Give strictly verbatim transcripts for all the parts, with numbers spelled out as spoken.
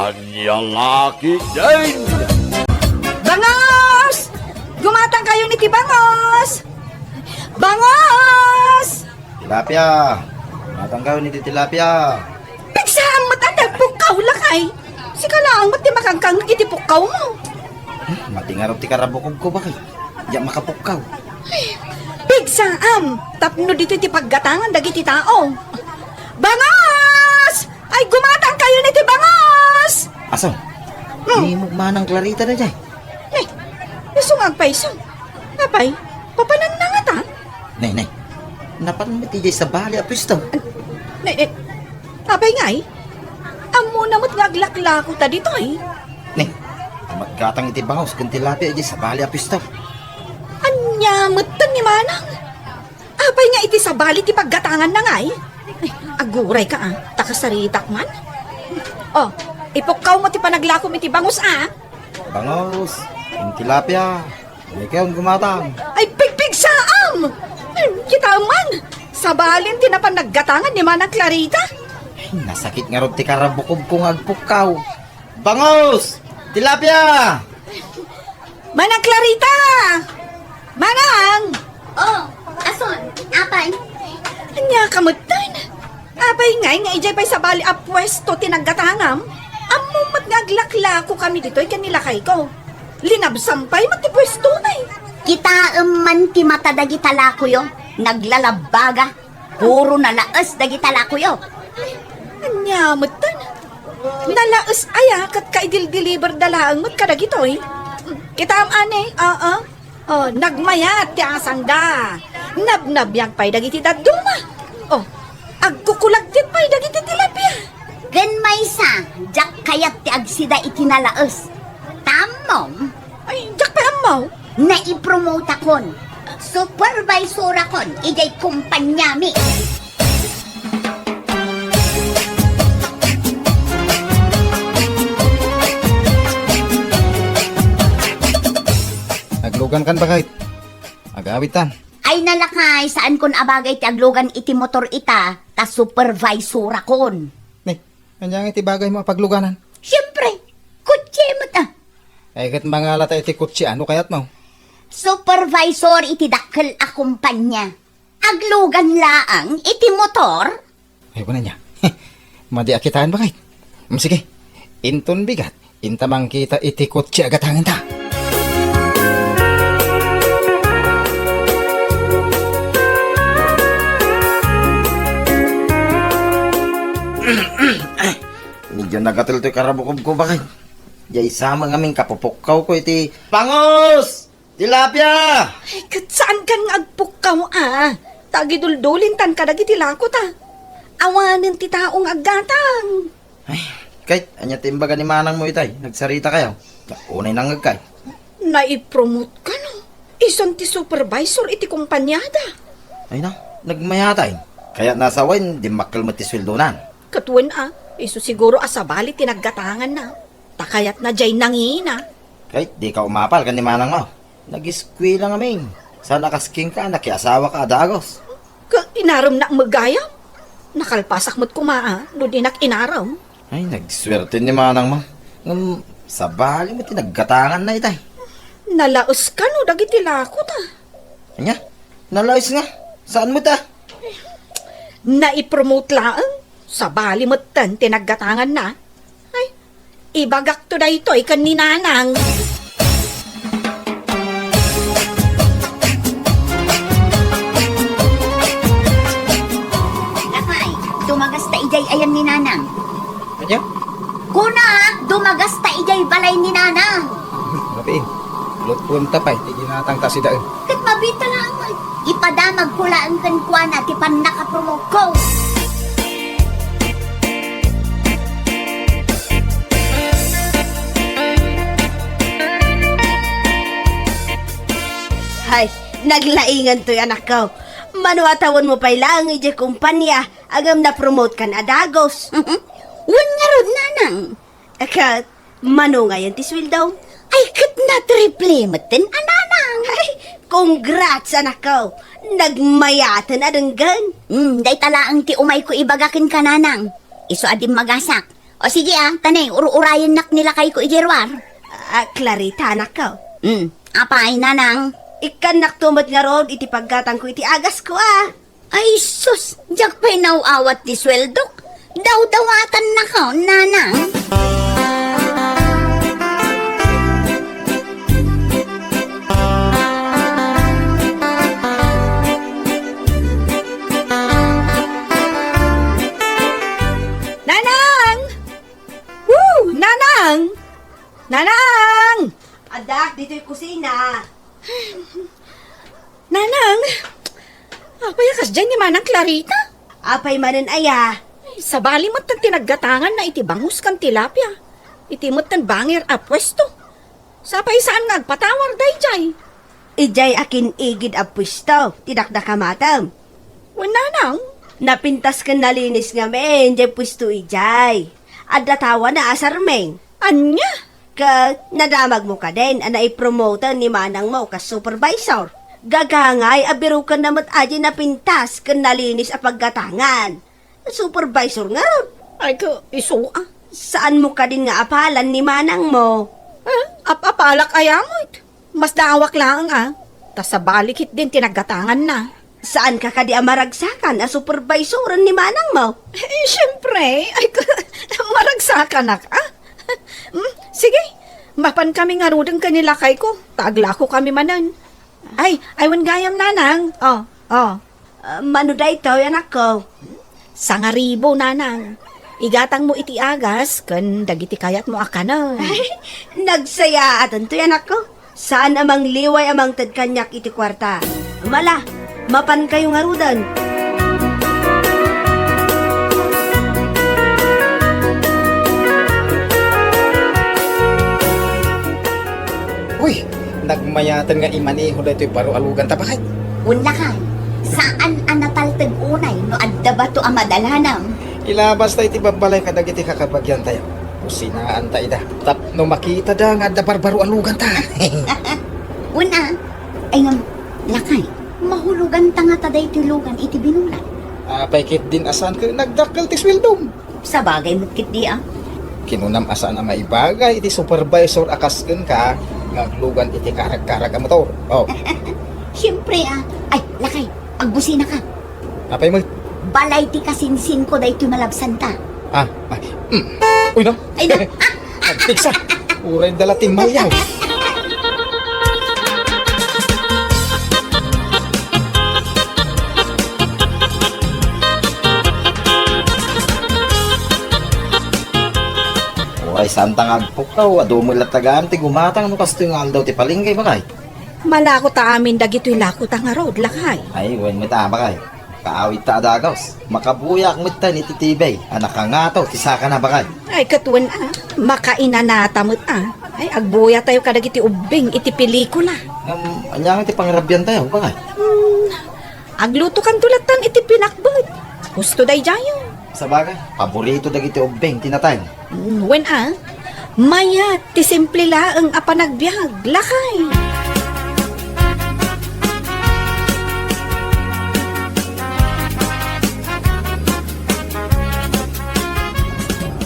Ania la ketdin? Bangus! Gumatangkayon iti bangus! Bangus! Tilapia! Gumatangkayon iti tilapia! Pigsaam met a nagpukkaw, lakay! Sika laeng met ti makangkangngeg iti pukkawmo. Hmm, mati ngarud ti karabukobko, baket. Diak makapukkaw. Pigsaam! Tapno ditoy ti paggatangan dagiti tao. Bangus! Ay, gumatangkayon iti bangus! Asan? Hmm. Ni Manang Clarita daydiay. Nay, isu nga agpayso. Apay, papananna ngata? Nay, nay. Napan met idiay sabali a puesto. Nay, nay. Apay ngay? Ammona met nga aglaklako ta ditoy. Nay, maggatang iti bangus ken tilapia idiay sabali a puesto. Ania metten ni Manang? Apay nga iti sabali ti paggatanganna ngay? Ay, aguray ka, ah. Ta kasaritak man. Oh, ipukkawmo ti panaglakom iti bangus, ah. Bangus, ken tilapia, daykayon gumatang. Ay, pigpigsaam! Ay, kitaem man, sabalin ti napan naggatangan ni Manang Clarita. Ay, nasakit ngarud ti karabukobko nga agpukkaw. Bangus! Tilapia! Manang Clarita! Manang! Oh, ason? Apay? Ania ka metten? Apay ngay nga idiay pay sabali a puesto ti naggatangam? Ammom met nga aglaklako kami ditoy ken ni lakayko. Linabsam pay met ti puesto, nay. Kitaem man ti mata dagita lakoyo, naglalabbaga. Puro nalaes dagita lakoyo. Ania metten? Nalaes aya ket kaidildiliberda laeng met kadagitoy? Kitaem, ane, aa. Oh, nagmayat ti asangda. Nabnabiag pay dagiti dadduma. Oh, agkukulagtit pay dagiti tilapia. Ken maysa, diak kayat ti agsida iti nalaes. Ta ammom? Ay, diak pay ammo. Naipromotakon. Supervisorakon idiay kumpaniami. Aglugankan, baket. Agawidtan. Ay, nalakay, saankon a bagay ti aglugan iti motor ita, ta supervisorakon. Ni, ania nga iti bagaymo a pagluganan? Siempre, kotse met, ah. Ay, ket mangalata iti kotse, no kayatmo? Supervisor iti dakkel a kumpanya. Aglugan laeng iti motor? Ay, kuna niya. Madi a kitaen, baket. Mm, sige. Inton bigat, inta mangkita iti kotse a gatangenta. Medyo nagatel toy karabukobko, baket. Diay sama ngamin kapupukkawko iti bangus! Tilapia! Ay, ket saankan nga agpukkaw, a. Ta agiduldulintan kadagiti lako ta. Awanen ti tao nga aggatang. Ay, ket, ania ti imbaga ni manangmo itay? Nagsarita kayo? Unay nangngegkay. Naipromote kano? Isun ti supervisor iti kompaniada. Ay na, nagmayatay. Kayatna a sawen, dimmakkel met ti sueldonan. Ket wen a, isu siguro a sabali ti naggatanganna. Ta kayatna diay nangina. Ket dika umapal ken ni manangmo. Nag-eskuela ngamin. Saan a kas kenka, nakiasawaka a dagus. Ket inaremnak met gayam. Nakalpasak met koma a, no dinak inarem. Ay, nagsuerte ni manangmo. Ngem, sabali met ti naggatanganna itay. Nalaes kano dagiti lako ta. Ania? Nalaes nga? Saan met a? Naipromote laeng. Sabali metten ti naggatanganna. Ay, ibagakto daytoy ken ni nanang. Lakay, dumagasta idiay ayan ni nanang. Ania? Kunak, dumagasta idiay balay ni nanang. Mabiin, lutuen ta pay ti ginatang ta sidaen. Ket mabita laeng, ipadamagko laeng kenkuana ti pannakapromotko. Hay, naglaingan toy, anakko. Mano a tawenmo pay laeng idiay kumpanya, ngem napromotekan a dagus. Wen ngarud, nanang. Ket, mano ngayen ti sueldo? Ay, ket natriple metten a, nanang. Ay, congrats, anakko. Nagmayaten a denggen. Hmm, dayta laeng ti umayko ibaga kenka, nanang. Isu a dimmagasak. O sige, ah, tanay, ur-urayennak ni lakayko idiay ruar. Ah, Clarita, anakko. Hmm, apay, nanang? Ikkannakto met ngarud iti paggatangko iti agasko, ah. Ay, sus, diak pay naaw-awat ti sueldok. Dawdawatannako, nanang. Nanang! Woo! Nanang! Nanang! Adda, ditoy kusina. Nanang! Apay a kasdiay ni Manang Clarita? Apay manen aya? Ay, sabali met ti naggatanganna iti bangus ken tilapia. Iti met ti bangir a puesto. Sapay saan nga agpatawar daydiay? Idiay akin-igid a puesto, ti dakdakamatem. Wen, nanang? Napintas ken nalinis ngamin, diay puesto idiay. Adda tawana a sarming. Ania? Ket nadamagmo kadin a naipromoten ni manangmo kas supervisor. Gagangay a birukenna met a diay napintas ken nalinis a paggatangan. Supervisor ngarud. Ay, ka, isu, ah. Saanmo kadin nga apalan ni manangmo? Ah, ap-apalak aya met? Masdaawak laeng, ah. Ta sabali ketdin ti naggatanganna. Saanka kadi a maragsakan a supervisoren ni manangmo? Eh, siyempre. Ay, ka, maragsakanak, ah. Hmm, sige, mapankami ngaruden ken ni lakayko, ta aglakokami manen. Ay, ay, wen gayam, nanang. Oh, oh. Ah, mano daytoy, anakko? Sangaribu, nanang. Igatangmo iti agas ken dagiti kayatmo a kanen. Ay, nagsayaatentoy, anakko. Saan a mangliway a mangted kaniak iti kuarta. Mala, mapankayo ngaruden. Uy, nagmayaten nga imaneho daytoy baro a luganta, bakay. Wen lakay, saan a natalteg unay no adda bato a madalanam. Ilabasta iti babbalay kadagiti kakabagiantayo. Kusinaanta ida. Tapno makitada nga adda barbaro a luganta. Wen a, ay ngem, lakay, mahuloganta ngata daytoy lugan iti binulan. Apay ketdin a saan ket nagdakkel ti sueldom? Sabagay met ketdi, ah. Kinunam a saan a maibagay iti supervisor a kas kenka nga aglugan iti karag-karag a motor. Oh. Siyempre, ah. Ay, lakay, agbusinaka. Apay met? Balay ti kasinsinko daytoy malabsanta. Ah, ah, mm. Uy, no? Ay, no? Nagpigsa. Uray dala ti malyaw. Uray, saanta nga agpukkaw, adu met latta gayam ti gumatang no kastoy nga aldaw ti palengke, bakay. Malako ta amin dagitoy lakota ngarud, lakay. Ay, wen met a, bakay. Kaawit ta a dagus. Makabuyak met tayo iti T V a nakangato ti sakana, bakay. Ay, ket wen a, makainanata met a. Ay, agbuyatayo kadagiti ubbing iti pelikula. Ngem, ania nga ti pangrabiantayo, bakay? Hmm, aglutokanto lattan iti pinakbet. Husto daydiayo. Sabagay, paborito dagiti ubbing ti natay. Mm, wen a, mayat ti simple laeng a panagbiag, lakay.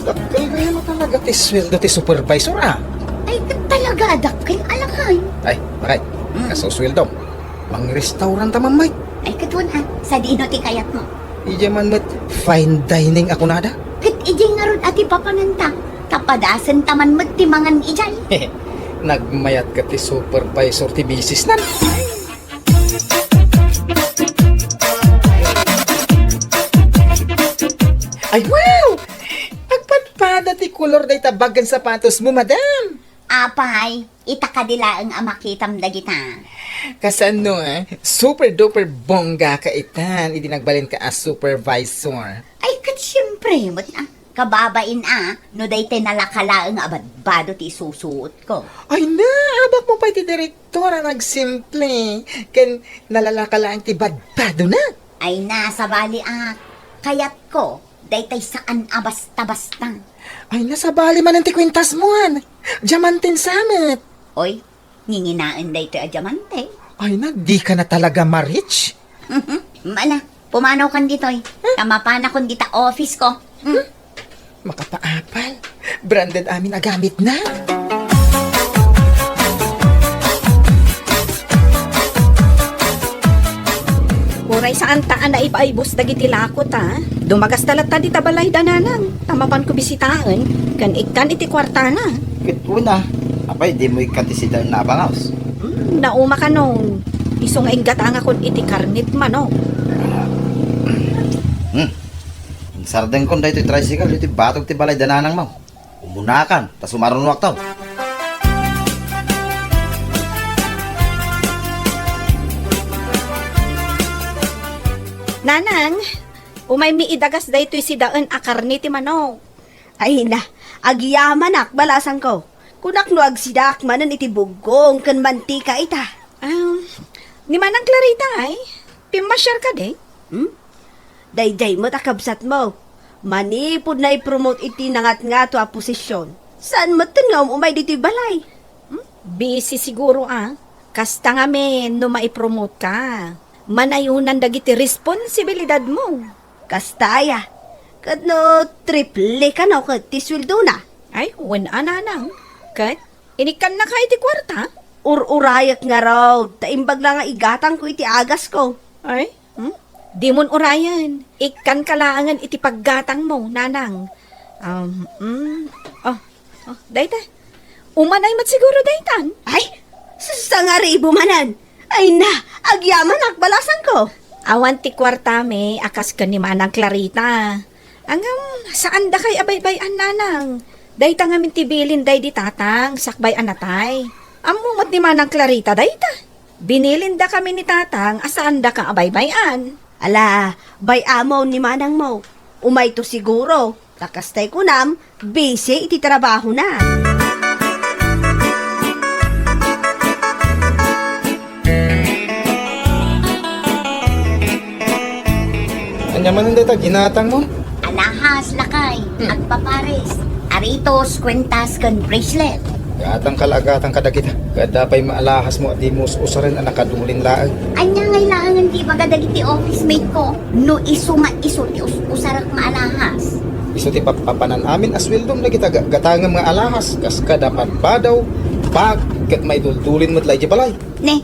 Dakkel gayam a talaga ti sueldo ti supervisor, a? Ay, ket talaga a dakkel a lakay. Ay, bakay. Mm. Kasu sueldom. Mangrestaurant ta man, Mike. Ay, ket wen a, sadino ti kayatmo? Idiay man met fine dining a kunada. Ket idiay ngarud a ti papananta, ta padasenta man met ti mangan idiay. Nagmayat ket ti supervisor ti misis nan. Ay, wow! Agpadpada ti kolor dayta bag ken sapatosmo, madam. Apay, ita kadi laeng a makitam dagita. Kasano, ah? Super duper bongga ka itan, idi nagbalinka a supervisor. Ay, ket siyempre, met, ah, kababain, ah, no daytay nalaka laeng a badbado ti isusuotko. Ay na, abakmo pay ti direktor a nagsimple, ken nalalaka laeng ti badbadona. Ay na, sabali, ah, kayatko, daytay saan a basta-basta. Ay, na sabali manen ti kuentasmo, an. Diamanten sa met. Oy, nginginaen daytoy a diamante. Ay, na, dika na talaga ma-rich. Mala, pumanawkan ditoy. Ta mapanakon dita office ko. Hmm. Makapaapal. Branded amin a gamitna. Uray saanta a naibaybos dagiti lakota. Dumagasta latta dita balay da nanang, ta mapanko bisitaen, ken ikkan iti kuartana. Ket una, apay, dimo ikkan ti sidaen a abang house? Hmm, nauma kanon. Isu nga inggatangakon iti karnit manok. Hmm. Insardengkon daytoy tricycle iti batog ti balay da nanangmo. Umunakan, ta sumarunoakto. Nanang, umaymi idagas daytoy sidaen a karne ti manok. Ay na, agyamanak, balasangko. Kunak no agsidaak manen iti buggong ken mantika ita. Ah, ni Manang Clarita ay, pimmasiar kadi? Hmm? Daydiay met a kabsatmo. Manipud naipromote iti nangatngato a posisyon, saan metten nga um-umay ditoy balay. Hmm? Busy siguro a. Kasta ngamin no maipromote ka. Manayonan dagiti responsibilidadmo. Kasta aya. Ket no triple kano ket ti sueldona? Ay, wen a nanang. Ket, inikkannaka iti kuarta? Ur-urayek ngarud, ta imbag la nga igatangko iti agasko. Ay, hmm? Dimon urayen. Ikkanka laengen iti paggatangmo, nanang. Um, mm. Oh, oh, dayta. Umanay met siguro daytan. Ay, sangaribu manen. Ay na, agyamanak, balasangko. Awan ti kuartami a kas ken ni Manang Clarita. Ngem, saan dakay a baybay-an, nanang. Dayta ngamin ti bilin daydi tatang, sakbay a natay. Ammo met ni Manang Clarita dayta. Binilindakami ni tatang a saan daka a baybay-an. Ala, bay-amon ni manangmo. Umayto siguro. Ta kastay kunam, busy iti trabahona. Ania manen dayta ginatangmo? Alahas, lakay. Hmm. Agpapares. Aritos, kwentas, ken bracelet. Gatangka la, gatangka dagita. Ket apay nga alahasmo a dimo us-usaren a nakadulin laeng? Ania ngay laengen ti ibaga dagiti office mate ko? No isu nga isu ti us-usarek nga alahas. Isu ti pagpapanan amin a sueldom dagita ga-, gatangem nga alahas, kas kada padpadaw, bag, ket maiduldulin met la idiay balay. Ne,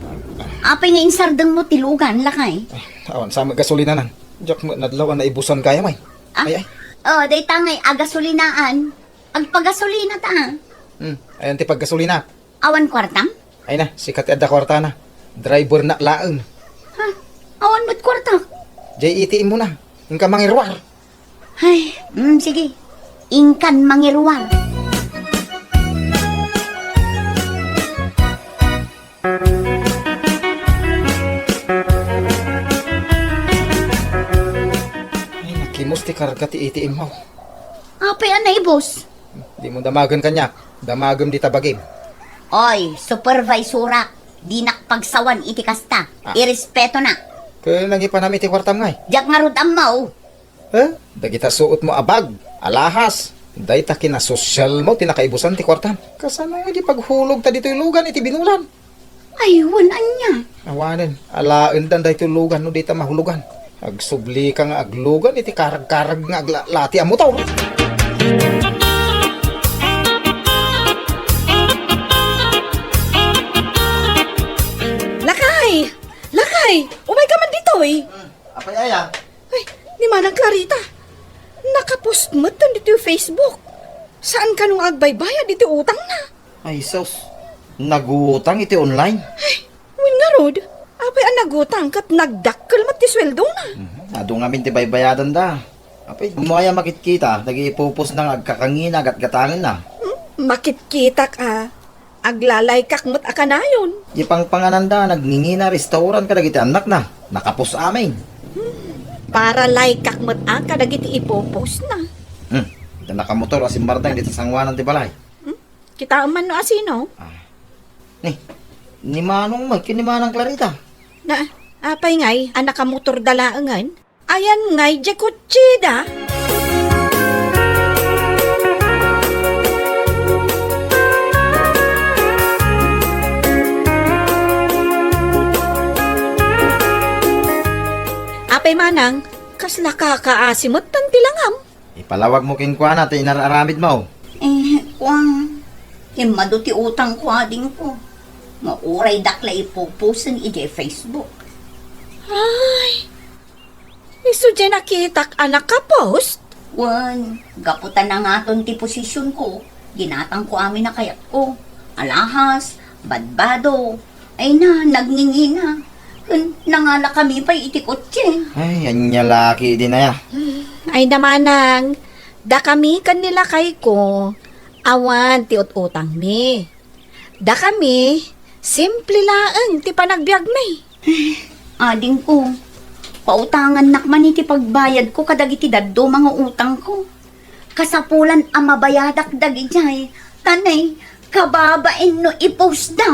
apay nga insardengmo ti lugan, lakay? Ah, awan sa met gasolinanan. Diak met nadlaw a naibusan gayam ay. Ah? Ay, ay. Oh, dayta ngay a gasolinaan. Agpagasolina ta, ah. Hmm, ayan ti paggasolina. Awan kuartam? Ay na, sika ti adda kuartana. Driver na laeng. Ha? Awan met kuarta. Jay A T M mo na. Inka mangiruar. Ay, mm, sige. Inkan mangiruar. Ay, nakimus ti karga ti A T M mo. Apay a naibus? Dimo damagen kaniak. Damagem dita bagim. Oy, supervisorak, dinak pagsawan iti kasta. Ah. Irespeto na. Ket nangipanam iti kuartam ngay? Diak ngarud ammo. Eh? Dagita suotmo a bag, alahas. Dayta kinasosyalmo ti nakaibusan ti kuartam. Kasano nga di paghulogta ditoy lugan iti binulan? Ay, wen ania? Awanen, alaendan daytoy lugan no dita mahulogan. Agsubli ka nga aglugan iti karag-karag nga aglati a motor. Lakay! Lakay! Umay ka man ditoy! Hmm, apay aya? Ay, ni Manang Clarita. Nakapost met ditoy Facebook. Saan kano nga agbaybayad iti utangna? Ay, sus. Nagutang iti online? Ay, wen ngarud, apay a nagutang ket nagdakkel met ti sueldona? Mhm. Adu ngamin ti baybayadanda. Apay, mo aya makitkita, dagiti ipupos na nga agkakangina, gatgatangenna. Hmm? Makitkitak a. Aglalaykak met a kanayon. Di pangpangananda, nagngingina restaurant kadagiti annakna. Nakapos amin. Hmm. Para laykak met a kadagiti ipupos na. Hmm. Ita nakamotor a simmardeng dita sanguanan ti balay. Hmm? Kitaem man no asino? Ah. Ni, ni Manong Mike, ni Manang Clarita. Na, apay ngay, a nakamotor da laengen? Ayan ngay, di kutsida. Apay manang, kasla kakaasi met tan ti langam. Ay, Palawagmo kenkuana ti inar-aramidmo. Eh, kuan, immadu ti utangko, adingko. Nga uraydak la ipoposten idiay Facebook. Ay, isu diay nakitak a nakapost? Wen, gapu ta nangaton ti posisyonko, ginatangko amin a kayatko. Alahas, badbado, ay na, nagngingina. Ken nangalakami pay iti kotse. Ay, ania la ketdin aya. Ay, namanang, dakami ken ni lakayko, awan ti ut-utangmi. Dakami, simple laeng ti panagbiagmi. Adingko, pautangannak man iti pagbayadko kadagiti dadduma nga utangko. Kasapulan a mabayadak dagidiay, ta nay, kababain no ipostda.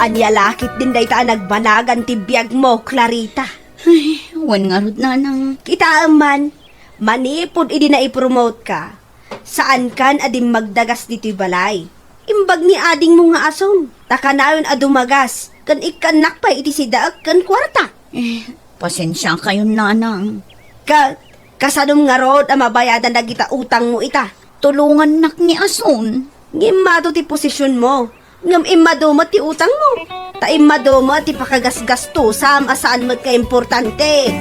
Ania la ketdin dayta a nagbanagan ti biagmo, Clarita? Ay, wen ngarud, nanang. Kitaem man, manipud idi naipromote ka, saankan a dimmagdagas ditoy balay. Imbag ni adingmo nga Ason, ta kanayon a dumagas, ken ikkannak pay iti sidaek ken kuarta. Eh, pasensiakayon, nanang. Ka-, kasanom ngarud a mabayadan dagita utangmo ita? Tulongannak ni Ason. Ngem immadu ti posisyonmo, ngem immadu met ti utangmo. Ta immadu met ti pakagasgastusam a saan met nga importante.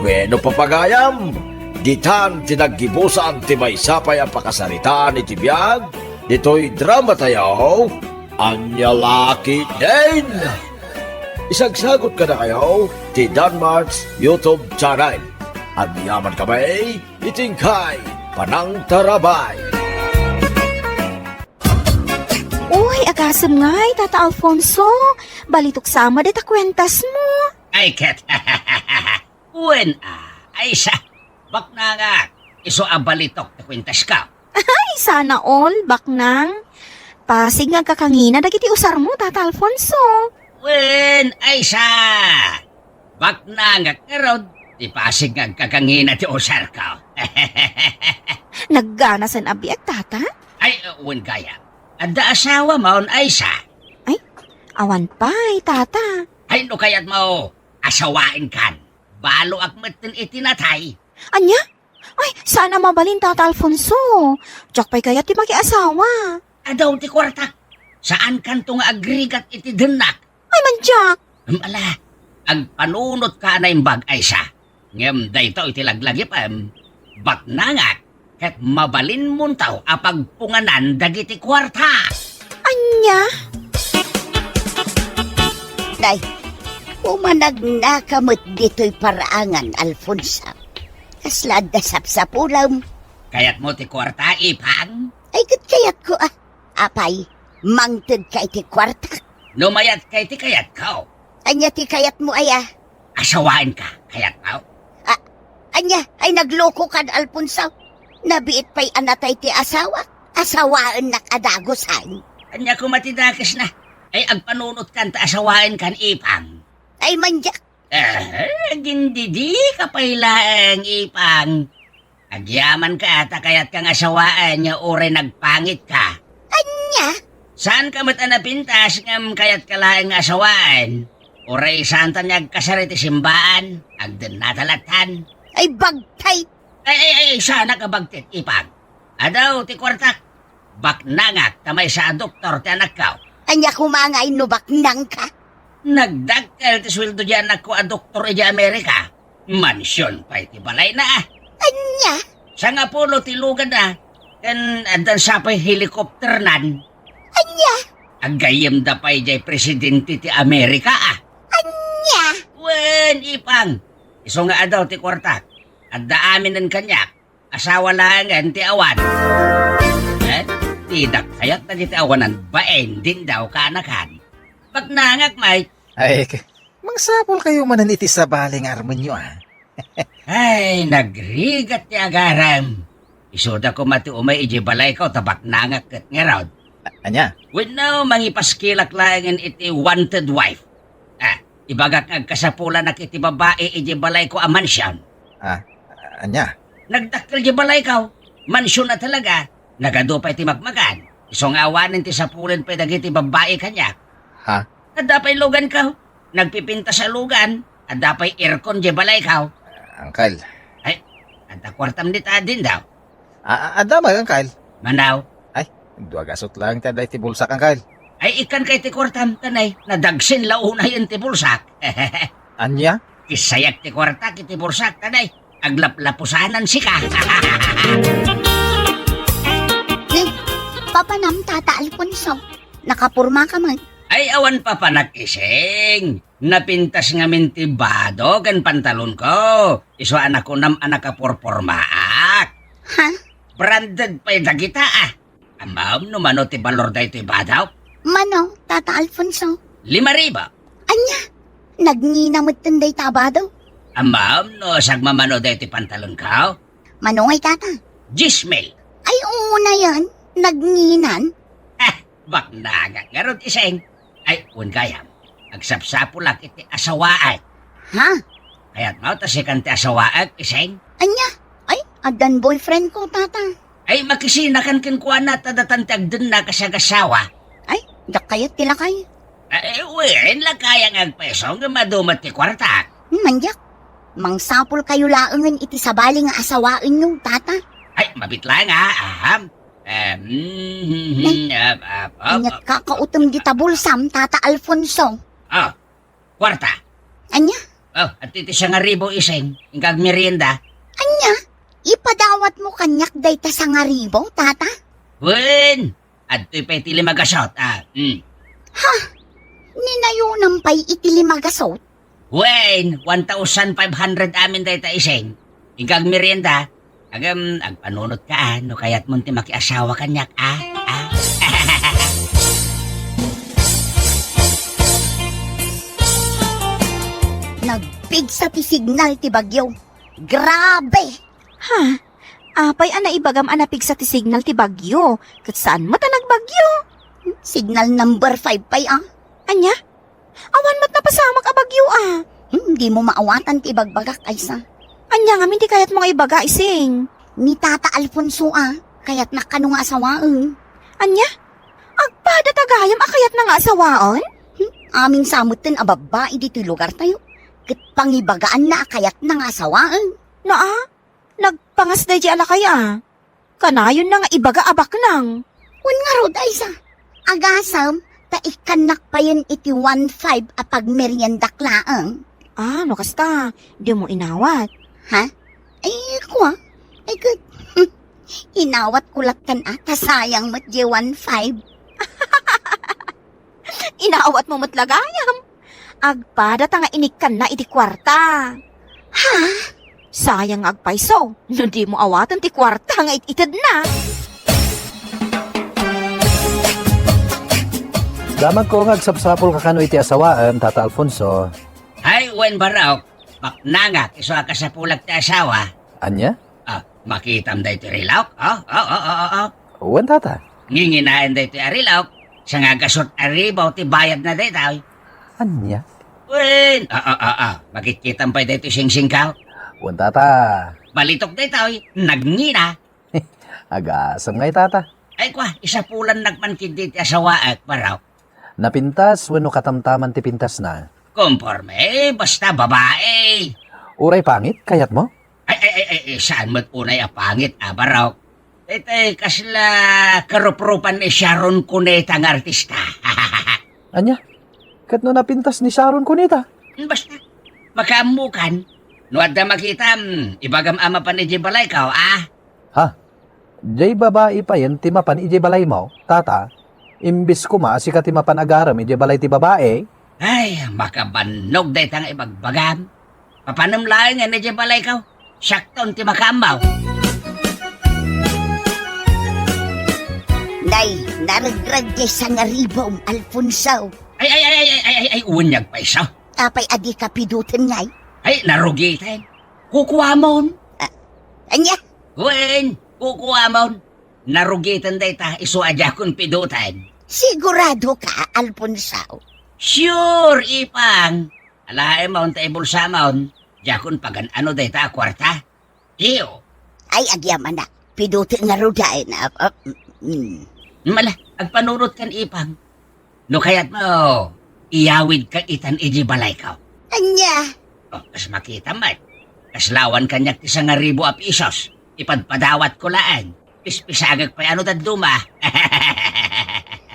Wenno, papagayam, ditan ti naggibusan ti maysa pay a pakasaritaan iti biag ditoy dramatayo. Ania la ketdin? Isagsagut kadakayo ti Danmart's YouTube channel. Agyamankami iti inkay panangtarabay. Uy, agasem ngay, Tata Alfonso. Balitok sa met dayta kuentasmo. Ay, ket. Wen a, Aisa, baknangak, isu a balitok ti kuentasko. Ay, sana all, baknang. Pasig nga agkakangina dagiti usarmo, Tata Alfonso. Wen, Aisa, baknangak ngarud ti pasig nga agkakangina ti usarko. Nagganasen a biag, Tata? Ay, wen gayam. Adda asawamon, Aisa? Ay, awan pay, Tata. Ay, no kayatmo, asawaenkan. Baloak metten iti natay. Ania? Ay, saan a mabalin, Tata Alfonso. Diak pay kayat ti makiasawa. Adu ti kuartak. Saankanto nga agrigat iti dennak. Ay, man diak. Em, ala, agpanunotka a naimbag, Aisa. Ngem daytoy ti laglagipem, baknangak, ket mabalinmonto a pagpunganan dagiti kuarta. Ania? Nay, umanagnaka met ditoy paraangan, Alfonso. Kasla adda sapsapulem. Kayatmo ti kuarta, Ipang? Ay, ket kayatko, a. Apay, mangtedka iti kuartak? No mayatka iti kayatko. Ania ti kayatmo aya? Asawaenka, kayatmo? A-, ania? Ay, naglokokan, Alfonso. Nabiit pay a natay ti asawak. Asawaennak a dagusan. Ania koma ti dakesna? Ay, agpanunotkan ta asawaenkan, Ipang. Ay, man diak. Eh, agindidika pay laeng, Ipang. Agyamanka ta kayatka nga asawaen nga uray nagpangitka. Ania? Saanka met a napintas ngem kayatka laeng nga asawaen. Uray saanta nga agkasar iti simbaan, agdennata lattan. Ay, bagtay! Ay, ay, ay, saanak a bagtit, Ipang. Adu ti kuartak. Baknangak ta maysa a doktor ti anakko. Ania koma ngay no baknangka? Nagdakkel ti sueldo ti anakko a doktor idiay Amerika. Mansion pay ti balayna. Ania? Sangapulo ti luganna. Ken addan sa pay helicopternan. Ania? Aggayyemda pay diay presidente ti Amerika, a. Ania? Wen, Ipang. Isu nga adu ti kuartak. Adda aminen kaniak. Asawa laengen ti awan. Eh, didak kayat dagiti awanan bain, dindaw, kaanakan. Baknangak, Mike. Ay, k-, mangsapulkayo manen iti sabali nga armenyo, a. Ay, nagrigat ti agarem. Isuda koma ti umay idiay balayko ta baknangak ket ngarud. A-, ania? Wenno, mangipaskilak laengen iti wanted wife. A, ibagak nga agkasapulanak iti babai idiay balayko a mansion. Ah, ania? Nagdakkel diay balayko. Mansion a talaga. Nagadu pay ti makmakan. Isu nga awanen ti sapulen pay dagiti babbai kaniak. Ha? Adda pay luganko. Nagpipintas a lugan. Adda pay aircon diay balayko. Angkel. Ay, adda kuartam dita, Dindaw. A-, a-, adda met, Angkel. Manaw. Ay, dua gasut laeng ti adda iti bulsak, Angkel. Ay, ikkanka iti kuartam, tanay. Nadagsen la unayen ti bulsak. Ania? Isayak ti kuartak iti bulsak, tanay. Aglaplapusanan sika. Ni, papanam, Tata Alfonso. Nakapormaka met. Ay, awan papanak, Ising. Napintas ngamin ti bado ken pantalonko. Isu a nakunam a nakaporpormaak. Ha? Branded pay dagita, ah. Ammom no mano ti balor daytoy bado? Mano, Tata Alfonso? Lima ribu. Ania? Nagngina metten dayta a bado? Ammom no sagmamano daytoy pantalonko? Mano ngay, Tata? Dies mil. Ay, unayen. Nagnginan? Ah, baknangak ngarud, Ising. Ay, wen gayam, agsapsapulak iti asawaek. Ha? Kayatmo ta sikan ti asawaek, Ising? Ania? Ay, addan boyfriendko, Tata. Ay, makisinakan kenkuana ta datan ti agdennak a sagasawa. Ay, diak kayat ti lakay. Ay, wen, lakayang agpayso ngem adu met ti kuartak. Hmm, ania? Mangsapulkayo laengen iti sabali nga asawaenyo, Tata. Ay, mabit laeng, ah, aham. Eh, mm, mm, mm, ah, ah, ah, aniat ah, kakautem dita bulsam, Tata Alfonso? Ah, kuarta. Ania? Oh, adtoy ti sangaribu, Ising. Inka agmerienda. Ania? Ipadawatmo kaniak dayta sangaribu, Tata? Wen, adtoy pay ti lima gasut, ah. Mm. Ha? Ninayonam pay iti lima gasut? Wen, one thousand five hundred amin dayta, Ising. Inka agmerienda. Agem, agpanunotka, ah, no kayatmon ti makiasawa kaniak, ah, ah. Nagpigsa ti signal ti bagyo. Grabe! Ha? Apay a naibagam a napigsa ti signal ti bagyo? Ket saan met a nagbagyo? Signal number five pay, ah. Ania? Awan met napasamak a bagyo, ah. Hmm, dimo maawatan ti ibagbagak, Aysa. Ania ngamin ti kayatmo nga ibaga, Ising? Ni Tata Alfonso, ah. Kayatnak kano nga asawaen. Ania? Agpada ta gayam a kayatna nga asawaen? Hmm, amin sa metten a babbai ditoy lugartayo. Ket pangibagaanna a kayatna nga asawaen. Naa, nagpangas daydiay a lakay, ah. Kanayonna nga ibaga a baknang. Wen ngarud, Aysa. Agasem, ta ikkannak payen iti one five a pagmeriendak laeng. Ah, no kasta, dimo inawat. Ha? Ay, kua? Ay, ket, inawatko lattan a, ta sayang met diay one five. Inawatmo met la gayam. Agpada ta nga inikkanna iti kuarta. Ha? Sayang nga agpayso, no dimo awaten ti kuarta nga it-itedna. Damagko nga agsapsapulka kano iti asawaem, Tata Alfonso. Ay, wen, Barok. Baknangak, isu a kasapulak ti asawa. Ania? Ah, makitam daytoy relok? Oh, oh, oh, oh, oh, oh. Wen, Tata. Nginginaen daytoy a relok, sangagasut a ribu ti bayadna daytoy. Ania? Wen, ah, ah, ah, ah. Makitkitam pay daytoy singsingko? Wen, Tata. Balitok daytoy, nagngina. Agasem ngay, Tata. Ay, kua, isapulannak man ketdi ti asawaek, Barok. Napintas wenno katamtaman ti pintasna? Komporme, basta babae. Uray pangit, kayatmo? Ay, ay, ay, ay, ay, saan met unay a pangit, a, Barok? Daytoy kasla karuprupan ni Sharon Cuneta nga artista. Ania? Ket no napintas ni Sharon Cuneta? Basta, makaammokan. No adda makitam, ibagam a mapan idiay balayko, a? Ha? Diay babai payen ti mapan idiay balaymo, Tata? Imbes koma a sika ti mapan agarem idiay balay ti babai? Ay, makabannog dayta nga ibagbagam. Papanem laengen idiay balayko. Siakton ti makaammo. Nay, naregreg diay sangaribum, Alfonso. Ay, ay, ay, ay, ay, ay, ay, ay, unyag payso. Apay a dika piduten ngay? Ay, narugiten. Kukuamon. Ah, ania? Wen, kukuamon. Narugiten dayta, isu a diakon piduten. Sigurado ka, Alfonso? Sure, Ipang. Alaem ta ibulsamon. Diakon pagan-ano dayta a kuarta? Iyo. Ay, agyamanak. Piduti ngaruden. Ah, ah, mm. Mala, agpanunotkan, Ipang. No kayatmo, iyawidka itan iti balayko. Ania? Oh, kas makitam met. Kaslawan kaniak ti sangaribu a pisos. Ipadpadawatko laeng. Pispisagek pay ano dadduma.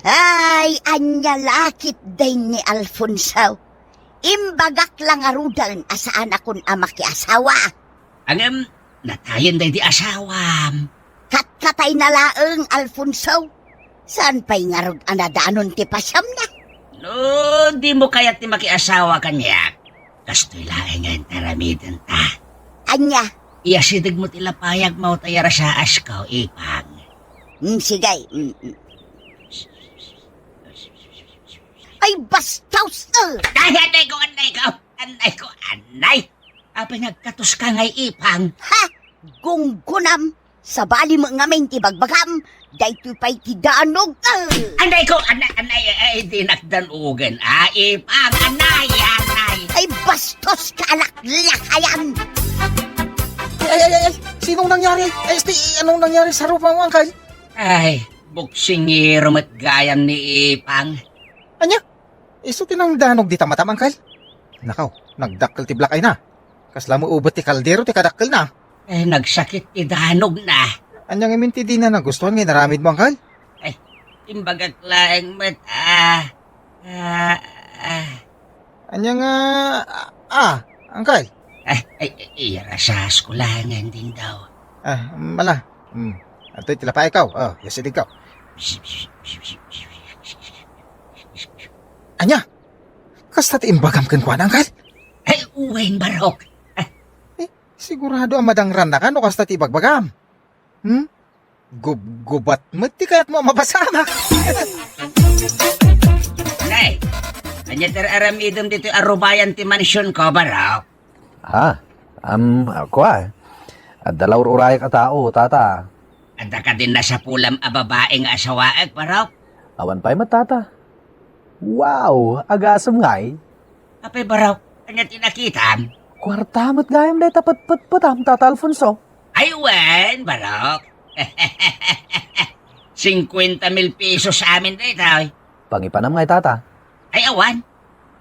Ay, ania la ketdi ni Alfonso. Imbagak la ngaruden a saanakon a makiasawa. Ngem, natayen daydi asawam. Katkatayna laeng, Alfonso. Saan pay ngarud a nadanon ti pasiamna? No, dimo kayat ti makiasawa kaniak, kastoy laengen ti aramidenta. Ania? Iyasidegmo ti lapayagmo ta iyarasaasko, Ipang. Mm, sige. Mm, mm. Ay, bastos! Eh! Ay, anay ko, anay ko! Anay ko, anay! Apay nga agkatoska ngay, Ipang? Ha? Gunggunam! Sabali met ngamin ti bagbagam, daytoy pay ti danog, eh! Anay ko, anay, anay, ay, dinak danugen. Ah, Ipang, anay, anay! Ay, bastos ka, alaklakayan! Ay, ay, ay, ay, sinong nangyari? Ay, este, anong nangyari sa rupa mo, Uncle? Ay, boksingero met gayam ni Ipang. Ania? Isu ti nangdanog dita matam, Uncle? Nakaw, nagdakkel ti black eye na. Kasla mo ubet ti kaldero ti kadakkelna. Eh, nagsakit ti danogna. Ania ngamin ti dina nagustuhan nga inaramidmo, Uncle? Eh, imbagak laeng met, ah, ah, ah. Ania nga, ah, ah, Uncle? Eh, eh, eh, iyarasaasko laengen din daw. Ah, mala. Hmm. Adtoy ti lapayko. Oh, iyasidegko. Ania? Kasta ti imbagam kenkuana, Uncle? Ay, wen, Barok. Eh, sigurado a madangrannaka no kasta ti ibagbagam. Hmm? Gubgubat met ti kayatmo a mapasamak. Nay, ania ti ar-aramidem ditoy a rubayan ti mansionko, Barok? Ha? Am, kua? Adda la ur-urayak a tao, tata. Adda kadin nasapulam a babai nga asawaek, Barok? Awan pay met, tata. Wow, agasem ngay. Apay, Barok, ania ti nakitam? Kuarta met gayam dayta petpetpetam, Tata Alfonso. Ay, wen, Barok. Singkuenta mil pesos amin daytoy. Pangipanam ngay, tata. Ay, awan.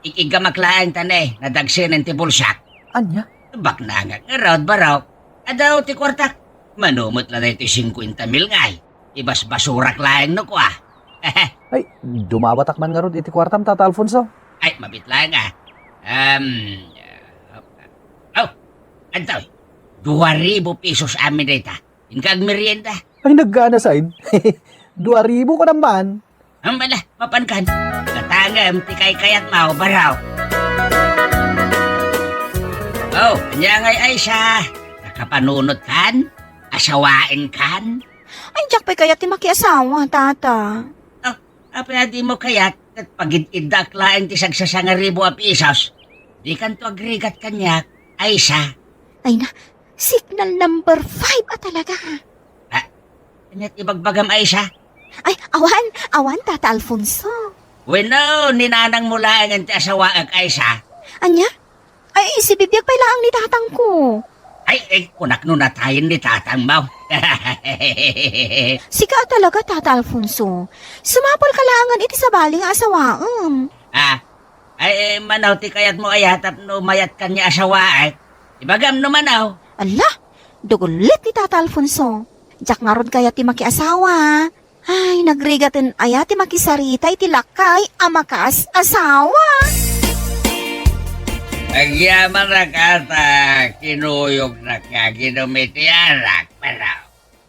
Ikiggamak laeng ta ne, nadagsenen ti bulsak. Ania? Baknangak ngarud, Barok. Adaw ti kuartak. Mano met la daytoy singkuenta mil ngay. Ibasbasurak laeng no kua. Ay, dumawatak man ngarud iti kuartam, Tata Alfonso. Ay, mabit laeng, ah. Um, oh, adtoy. Dua ribu pesos amin dayta. Inka agmerienda. Ay, naggana sain. Dua ribu ko naman. Ang bala, mapankan. Katangem ti kaykayatmo, Barok. Oh, ania ngay, Aisa? Nakapanunotkan? Asawaenkan? Ay, diak pay kayat ti makiasawa, tata. Oh, apay a dimo kayat ket pagid-iddak laeng ti sagsasangaribu a pisos? Dikanto agrigat kaniak, Aisa. Ay na, signal number five a talaga. Ah, ania ti ibagbagam, Aisa? Ay, awan, awan, Tata Alfonso. Wenno, ni nanangmo laengen ti asawaek, Aisa. Ania? Ay, sibibiag pay laeng ni tatangko. Ay, ay, kunak no natayen ni tatangmo. Sika a talaga, Tata Alfonso. Sumapulka laengen iti sabali nga asawaem. Ah, ay, eh, mano ti kayatmo aya tapno mayatkan nga asawaek? Ibagam no mano. Ala, dugulit ni Tata Alfonso. Diak ngarud kayat ti makiasawa. Ay, nagrigaten aya ti makisarita iti lakay a makaas-asawa? Agyamanak, ata, kinuyognak nga agidum iti arak, pero...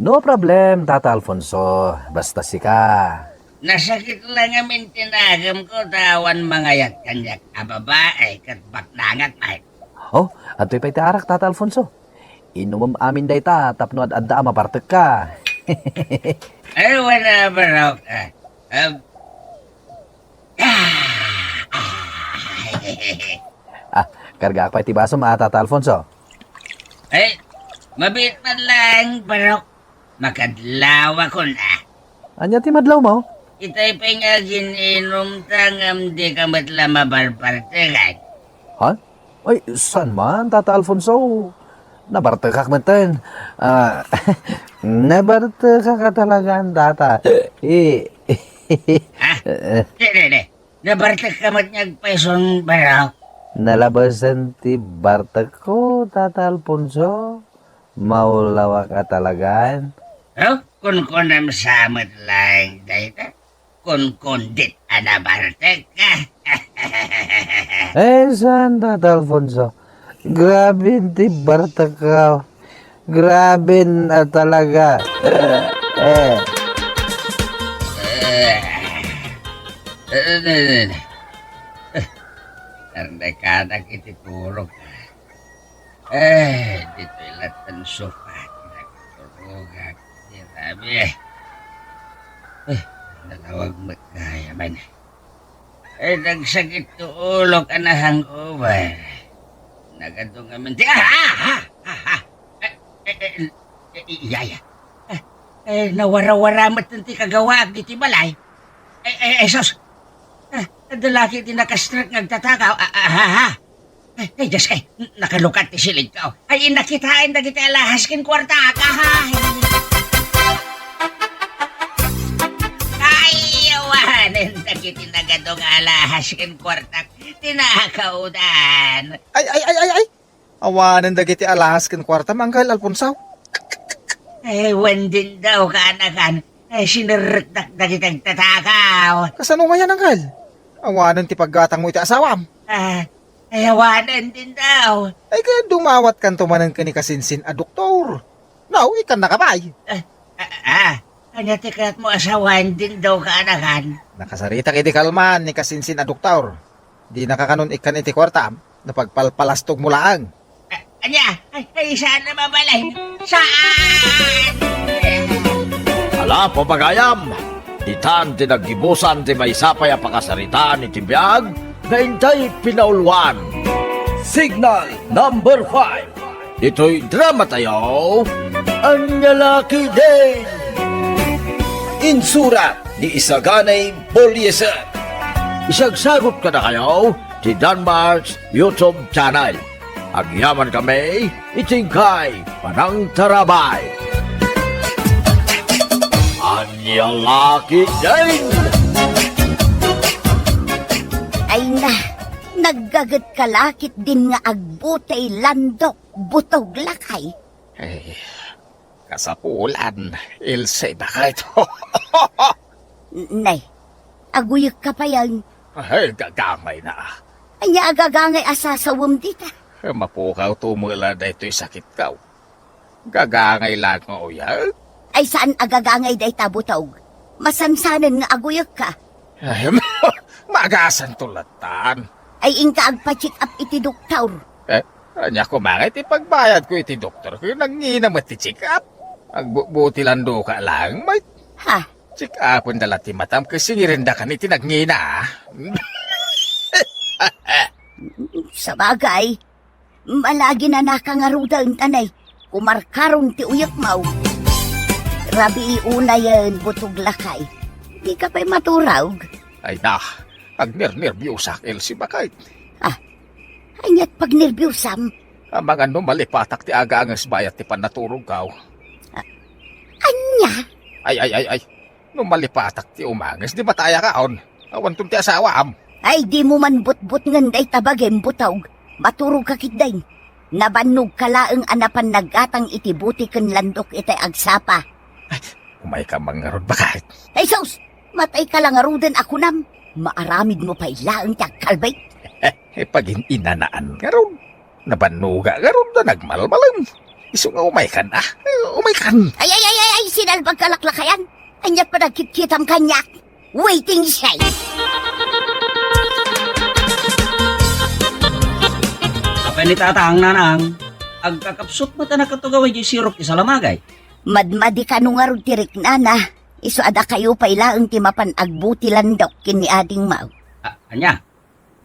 No problem, Tata Alfonso. Basta sika. Nasakit la ngamin ti nagemko ta awan mangayat kaniak a babai ket baknangak pay. Oh, adtoy pay ti arak, Tata Alfonso. Inumem amin dayta tapno ad-adda a mabartekka. Ay, wala, Barok. Ah, ah, ah, ah. Ah, kargaak pay ti basom, ah, Tata Alfonso. Ay, mabiit man laeng, Barok. Makadlawakon, ah. Ania ti madlawmo? Itay pay nga agin-inumta ngem dika met la mabarbartekan. Ha? Ay, saan man, Tata Alfonso? Nabartekak metten. Ah, nabartekak a talagan, Tata. Eh, Ha? Di, di, di. Nabartek ka met nga agpayson, baro? Nalabasan ti bartekko, Tata Alfonso. Maulawak a talagan. Oh, kunkunam sa met laeng dayta. Kunkundit a nabartek ka. Eh, saan, Tata Alfonso? Grabe ti bartek ka. Grabe na talaga. Eh. Eh. Eh, eh, eh, eh. Karnekanak iti turok. Eh, ditoy latta ti sofa ti nagturogak. Grabe. Eh, natawag met gayam. Eh, nagsakit ti ulok a na-hangover. Nagadu ngamin ti, ah, ah, ah, ah, ah. Eh, eh, eh, eh, iya, iya. Eh, eh, nawarawara met ti kagawaak iti balay. Eh, eh, eh, sus. Ah, adda laki ti nakastrek nga agtatakaw. Ah, ah, ah, ah. Ay, ay, Diyos, ay, nakalukat ti silidko. Ay, nakitaen dagiti alahas ken kuarta, ay. Ay, awanen dagiti nagadu nga alahas ken kuartak, tinakawdan. Ay, ay, ay, ay, ay. Awanen dagiti alahas ken kuarta, Angkel Alfonso. Ay, wen din daw, kaanakan. Ay, sinerrekdak dagiti agtatakaw. Kasano ngayen, Angkel? Awanen ti paggatangmo iti asawam? Ah, ay, awanen din daw. Ay, kaya dumawatkanto manen ken ni Kasinsin a doktor. No, ikkannaka pay. Ah, ah, ah. Ania ti kayatmo a sawen din daw kaanakan? Nakasaritak iti kalman ni Kasinsin a doktor. Dinaka kanon ikkan iti kuartam, napagpalpalastogmo laeng. Ah, ania? Ay, ay, saan a mabalin? Saan? Ala, papagayam! Itan ti naggibusan ti maysa pay a pakasaritaan iti biag nga intay pinauluan. Signal number five. Ditoy dramatayo, Ania La Ketdin! Insurat ni Isaganay Bolieser. Isagsagut kadakayo ti Danmar's YouTube channel. Agyamankami iti inkay panangtarabay. Ania La Ketdin! Ay na, naggagetka la ketdin nga agbutey landok, butog lakay. Ay, kasapulan, Ilse, bakit? Nay, aguyekka payen. Ay, gagangay na. Ania a gagangay a sasawem dita? Mapukawto met la daytoy sakitko. Gagangay laeng nga uyek. Ay, saan a gagangay dayta, butog. Masansanen nga aguyekka. Ay, maagasanto lattan. Ay, inka agpa-check up iti doktor. Eh, ania koma ngay ti pagbayadko iti doktor ket nangina met ti check up? Agbutbuti landoka laeng met. Ha? Check upenda la ti matam ket singirendakan iti nangina. Sabagay, malaginanaka ngaruden, tanay, kumarkaron ti uyekmo. Rabii unayen, butog lakay. Dika pay maturog. Ay na, agnernerbiosak, Elsie, bakit? Ah, aniat pagnerbiosam? Amangan no malipatak ti aganges bayat ti pannaturogko. Ah, ania? Ay, ay, ay, ay. No malipatak ti umanges, di matayakaon. Awanton ti asawam. Ay, dimo man butbutngen dayta bagim, butog. Maturogka ketdin. Nabannogka laeng a napan naggatang iti buti ken landok itay agsapa. Ay, umayka man ngarud, bakit? Ay, sus! Matayka la ngaruden a kunam. Maaramidmo pay laeng ti agkalbit. Eh, pagin-inanaan ngarud. Nabannoga ngarud a nagmalmalem. Isu nga umaykan, ah. Eh, umaykan. Ay, ay, ay, ay, ay, sinalbag ka laklakayan. Aniat panagkitkitam kaniak. Waiting shed. Apay ni Tatang, Nanang, agkakapsut met a nakatugaw idiay sirok ti salamagay. Madmadi kano ngarud ti riknana. Isu a dakayo pay laeng ti mapan agbuti landok ken ni adingmo. Ah, ania?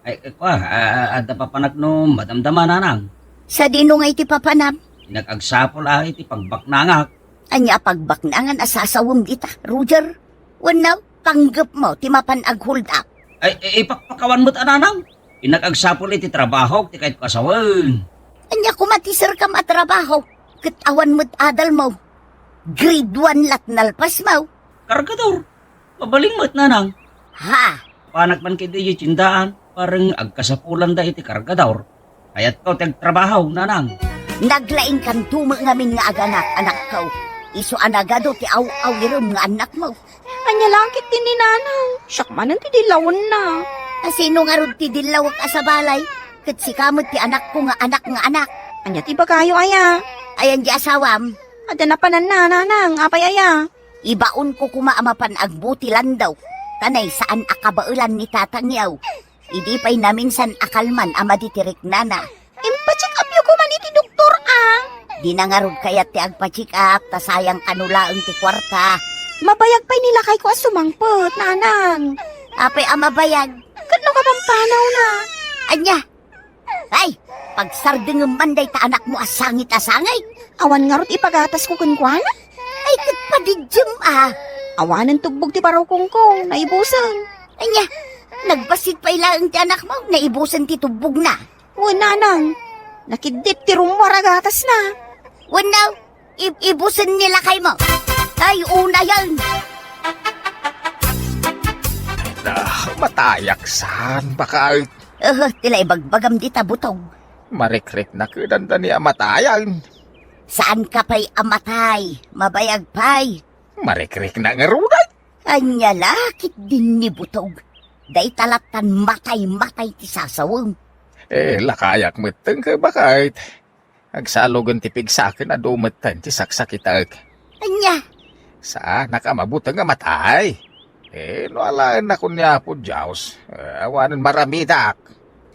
Ay, ay, kua, ah, adda papanak no madamdama, Nanang. Sadino ngay ti papanam? Nagagsapul a iti pagbaknangak. Ania a pagbaknangan a sasawem dita, Roger? Wenno, panggepmo ti mapan ag-hold up? Ay, ay, ipakpakawan met a, Nanang. Innak agsapul iti trabahok ti kayatko a sawen. Ania koma ti serkam a trabaho? Ket awan met adalmo. Grade one lat nalpasmo. Kargador. Mabalin met, nanang. Ha? Panak man ketdi idiay tiendaan, bareng agkasapulanda iti kargador. Kayatko ti agtrabaho, nanang. Naglaingkanto met ngamin nga aganak, anakko. Isu a nagadu ti aw-awirem nga annakmo. Ania la ketdi ni nanang? Siak manen ti dillawenna. A sino ngarud ti dillawek a sabali? Ket sika met ti anakko nga anak nga anak. Ania ti ibagayo, aya? Ayan di asawam? Adda napananna, nanang. Apay, aya? Ibaonko koma a mapan agbuti landok, ta naysaan a kabaelan ni tatangyo. Idi pay naminsan a kalman a madi ti riknana. Impacheck upyo koman iti doktor, a? Dina ngarud kayat ti agpa-check up, ta sayang kano laeng ti kuarta. Mabayag pay ni lakayko a sumangpet, nanang. Apay a mabayag? Ket no kapampanawna. Ania? Ay, pagsardengem man dayta anakmo a sangit a sangit. Awan ngarud ipagatasko kenkuana? Ay, ket padidiem, a. Awanen tubbog ti barukongko, naibusen. Ania, nagbassit pay laeng ti anakmo, naibusen ti tubbogna. Wen, nanang, nakiddit ti rummuar a gatasna. Wenno, ib-, ibusen ni lakaymo. Ay, unayen. Ah, matayak saan, baket. Uhu, ti la ibagbagam dita, Butog. Marikriknak dayta ni a matayen. Saanka pay a matay, mabayag pay. Marikriknak ngarud. Ania la ketdin ni Butog? Dayta lattan matay-matay ti sasawem. Eh, lakayak metten, baket. Agsalugen ti pigsaken a dumetten ti saksakitek. Ania? Saanak a mabuteng a matay. Eh, no alaennak ni Apo Dios, eh, awanen maramidak.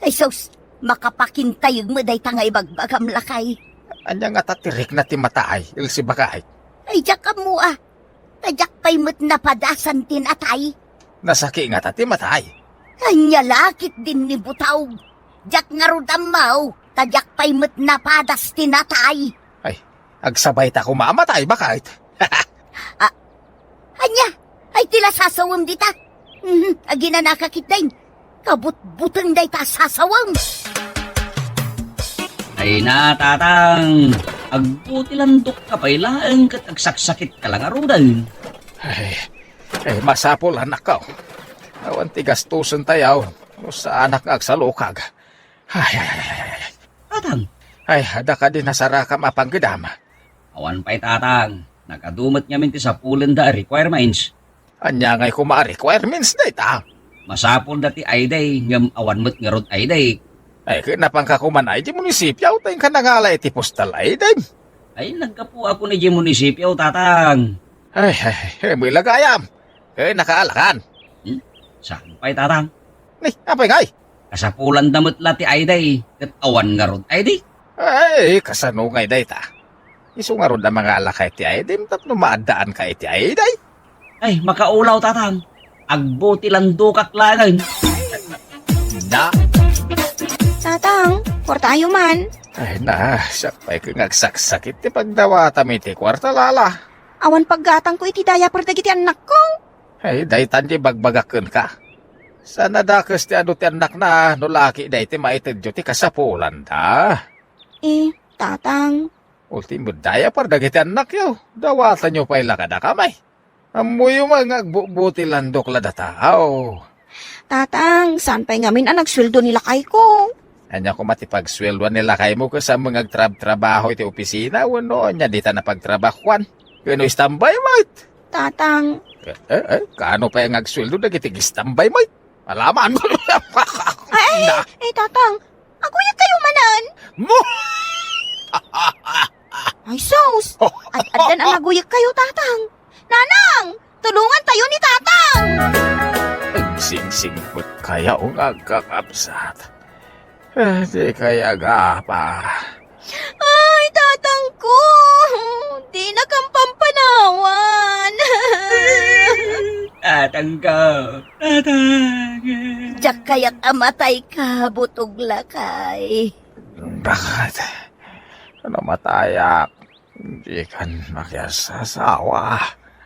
Ay sus, makapakintayeg met dayta nga ibagbagam, lakay. Ania ngata ti rikna ti matay, Elsie, baket? Ay, diak ammo, a. Ta diak pay met napadasan ti natay. Nasaki ngata ti matay? Ania la ketdin ni Butog? Diak ngarud ammo, ta diak pay met napadas ti natay. Ay, agsabayta koma a matay, baket. A-, ania? Ay, ti la sasawem dita? Mhm, aginanaka ketdin. Kabutbuteng dayta a sasawem. Ay na, Tatang. Agbuti landokka pay laeng ket agsaksakitka la ngaruden. Ay, ay, masapul, anakko. Awan ti gastusentayo no saanak nga agsalukag. Ay, ay, ay, ay, ay, ay. Tatang. Ay, adda kadi nasarakam a panggedam? Awan pay, Tatang. Nagadu met ngamin ti sapulenda a requirements. Ania ngay koma a requirements dayta? Masapulda ti I D, ngem awan met ngarud I D. Ay, ket napanka koman idiay munisipio, ta inka nangala iti postal I D. Ay, naggapuakon idiay munisipio, Tatang. Ay, ay, ay, met la gayam. Ket nakaalakan. Hmm? Saan pay, Tatang? Ni, apay ngay? Kasapulanda met la ti I D, ket awan ngarud I D. Ay, kasano ngay dayta? Isu ngarud a mangalaka iti I D tapno maaddaanka iti I D. Ay, makaulaw, Tatang. Agbuti landokak laeng. Da. Tatang, kuartayo man. Ay na, siak pay ket nga agsaksakit ti pagdawatam iti kuarta, lala. Awan paggatangko iti diaper dagiti annakko. Ay, daytan ti ibagbagak kenka. Saan a dakes ti adu ti annakna no laki dayta maitedyo ti kasapulanda. Eh, Tatang. Ultimo, diaper dagiti annakyo. Dawatanyo pay la kadakami. Ammoyo man nga agbubuti landok la dataw. Tatang, saan pay ngamin a nagsueldo ni lakayko? Ania koma ti pagsueldoan ni lakaymo, ket saan nga agtrabtrabaho iti opisina wenno ania dita napagtrabahoan? Wenno standby met? Tatang. Eh, eh, eh, kaano pay nga agsueldo dagiti standby met? Alaman. Ay, ay, Na. Ay, Tatang, aguyek kayo manen. Mo! Ay, sus! Ad-addan a naguyek kayo, Tatang. Nanang, tulungan tayo ni Tatang! Agsingsingpet kayo nga agkakabsat. Eh, di kaya gapa. Ay, Tatang ko! Di na kam pampanawan! Tatang ko! Tatang! Diak kayat a matayka, Butog lakay. Bakit? Ano matayak? Di kan makiasasawa.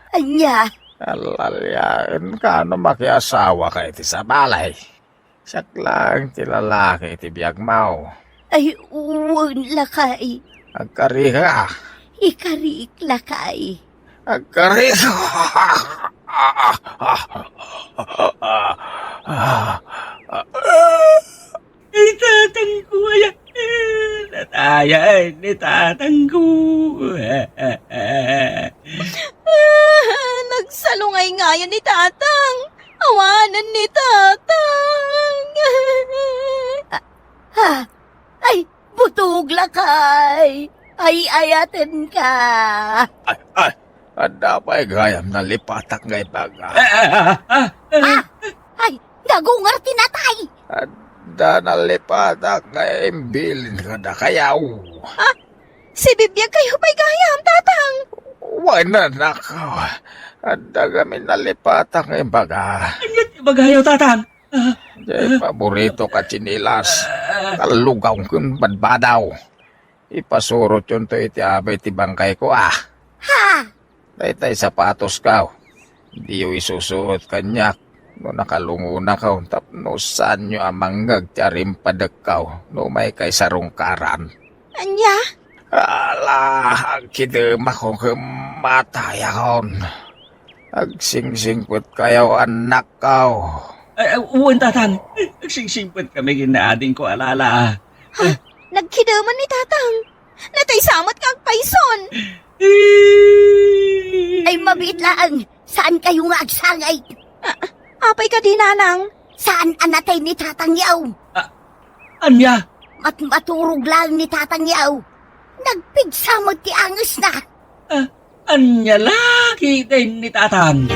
Ania? Alaliaen ka no makiasawa ka iti sabali. Siak laeng ti lalaki iti biagmo. Ay, wen lakay. Agkarika. Ikarik lakay. Agkarika. Ni tatangko, aya. Natayay ni tatangko. Ah, nagsalungay ngayan ni tatang. Awanen ni tatang. Ah, ah, ay, butog lakay. Ay, ayaten ka. Ay, ay, adda pay gayam nalipatak nga ibaga. Ah, ah, ah, ah. Ah, ay, nagungar ti natay. Adda nalipatak nga imbilin kadakayo. Ah, sibibiag kayo pay gayam, tatang. Wen, anak. Adda gamin nalipatak nga ibaga. Ania ti ibagayo, tatang? Ah, Diay paborito ka tsinelas. Kallugaw ken badbadaw. Ipasurotyonto iti abay ti bangkayko, ah. Ha? Daytay sapatosko. Diyo isusuot kaniak no nakalungonako tapno saanyo a mangngeg ti arimpadekko no umaykay sarungkaran. Ania? Ala, agkidemakon ket matayakon. Agsingsingpetkayo, annakko. Ay, ay, wen, tatang. Agsingsingpet kami ken ni adingko a lala. Ha? Nagkideman ni tatang. Natay sa met nga agpayson. Ay, mabiit laeng. Saankayo nga agsangit? Ah, apay kadi, nanang? Saan a natay ni tatangyo? Ah, ania? Mat-, maturog laeng ni tatangyo. Nagpigsa met ti angesna. Ah, ania la ketdin ni tatang?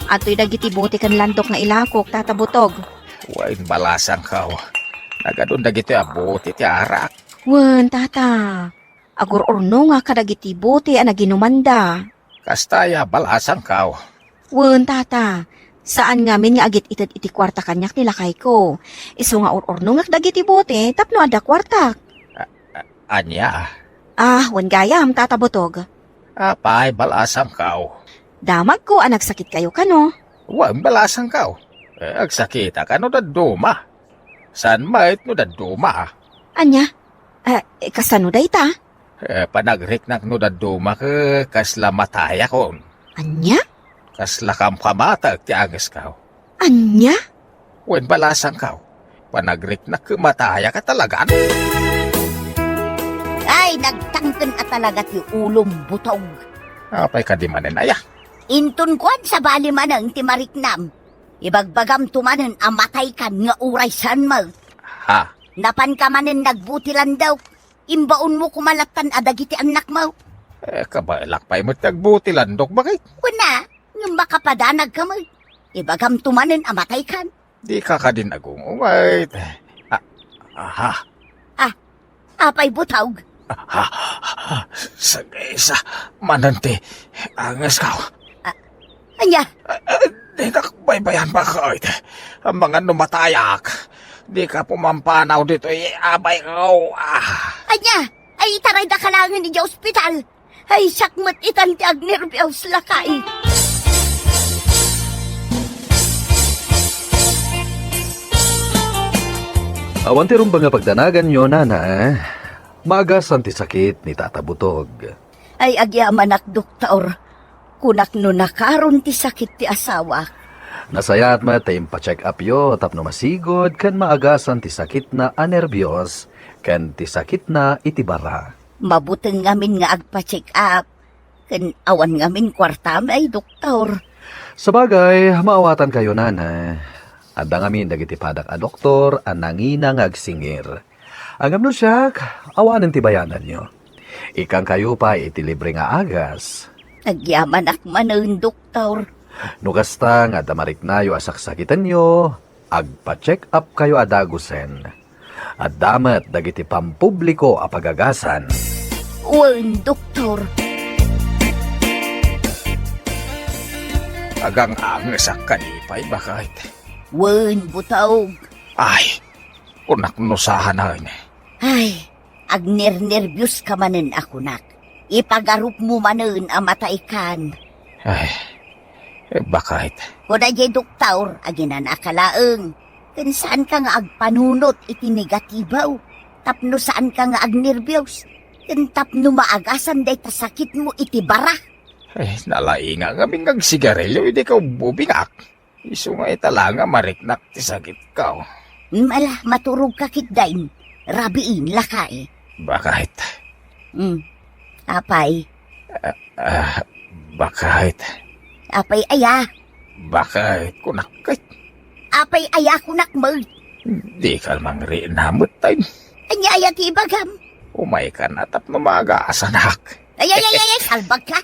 Adtoy dagiti bote ken landok nga ilakok, Tata Butog. Wen, balasangko. Nagadun dagitoy a bote ti arak. Wen, tata. Agur-urnongak kadagiti bote a naginumanda. Kasta aya, balasangko? Wen, tata. Saan ngamin nga agit-ited iti kuarta kaniak ni lakayko. Isu nga ur-urnongak dagiti bote tapno adda kuartak. A-, a-, ania? Ah, wen gayam, Tata Butog. Apay, balasangko? Damagko a nagsakitkayo kano. Wen, balasangko. Eh, agsakitak no dadduma. Saan met no dadduma? Ania? Eh, kasano dayta? Eh, panagriknak no dadduma ket kasla matayakon. Ania? Kasla kamkamatek ti angesko. Ania? Wen, balasangko. Panagriknak ket matayak a talagan. Ay, nagtangken a talaga ti ulom, Butog. Apay kadi manen aya? Inton kuan, sabali manen ti mariknam. Ibagbagamto manen a mataykan nga uray saan met. Ha? Napanka manen nagbuti landok. Imbaonmo koma lattan a dagiti annakmo. Eh, kabaelak pay met ti agbuti landok, baket. Kuna, ngem makapadanagka met. Ibagamto manen a mataykan. Dika kadin agung-ungayt. Ah, aha. Ah, apay, Butog? Ah, sagaysa manen ti angesko. Ah, ania? Ah, ah, dinak baybayan, baket. Amangan no matayak. Dika pumampanaw ditoy abayko. Ah. Ania? Ay, itaraydaka laengen idiay ospital. Ay, siak met itan ti agnerbios, lakay. Awan ti rumbeng a pagdanaganyo, nana. Maagasan ti sakit ni Tata Butog. Ay, agyamanak, doktor. Kunak no nakaron ti sakit ti asawak. Nasayaat met ta impacheck-upyo tapno masigud ken maagasan ti sakitna a nerbios ken ti sakitna iti bara. Mabuteng ngamin nga agpa-check up, ken awan ngamin kuartam ay doktor. Sabagay, maawatankayo, nana. Adda ngamin dagiti padak a doktor a nangina nga agsingir. Ngem no siak, awanen ti bayananyo. Ikkankayo pay iti libre nga agas. Agyamanak manen, doktor. No kasta nga adda mariknayo a saksakitenyo, agpa-check up kayo a dagusen. Adda met dagiti pampubliko a pagagasan. Wen, doktor. Agang-angesak kadi pay, baket. Wen, Butog. Ay, kunak no saanen. Ay, agnernerbios ka manen a kunak. Ipagarupmo manen a mataykan. Ay, eh, baket. Kuna diay doktor, aginanaka laeng. Ken saanka nga agpanunot iti negatibo, tapno saanka nga agnerbios, ken tapno maagasan dayta sakitmo iti bara. Ay, nalainga ngamin nga agsigarilio idi kaububingak. Isu nga ita la nga mariknak ti sakitko. Ala, maturogka ketdin. Rabiin, lakay. Bakit? Hmm. Apay? Ah, bakit? Apay aya? Bakit? Kunak ket. Apay aya kunak met? Dika mangrinamut, ay. Ania aya ti ibagam? Umayka na tapno maagasanak. Ay, ay, ay, ay, ay, salbagka.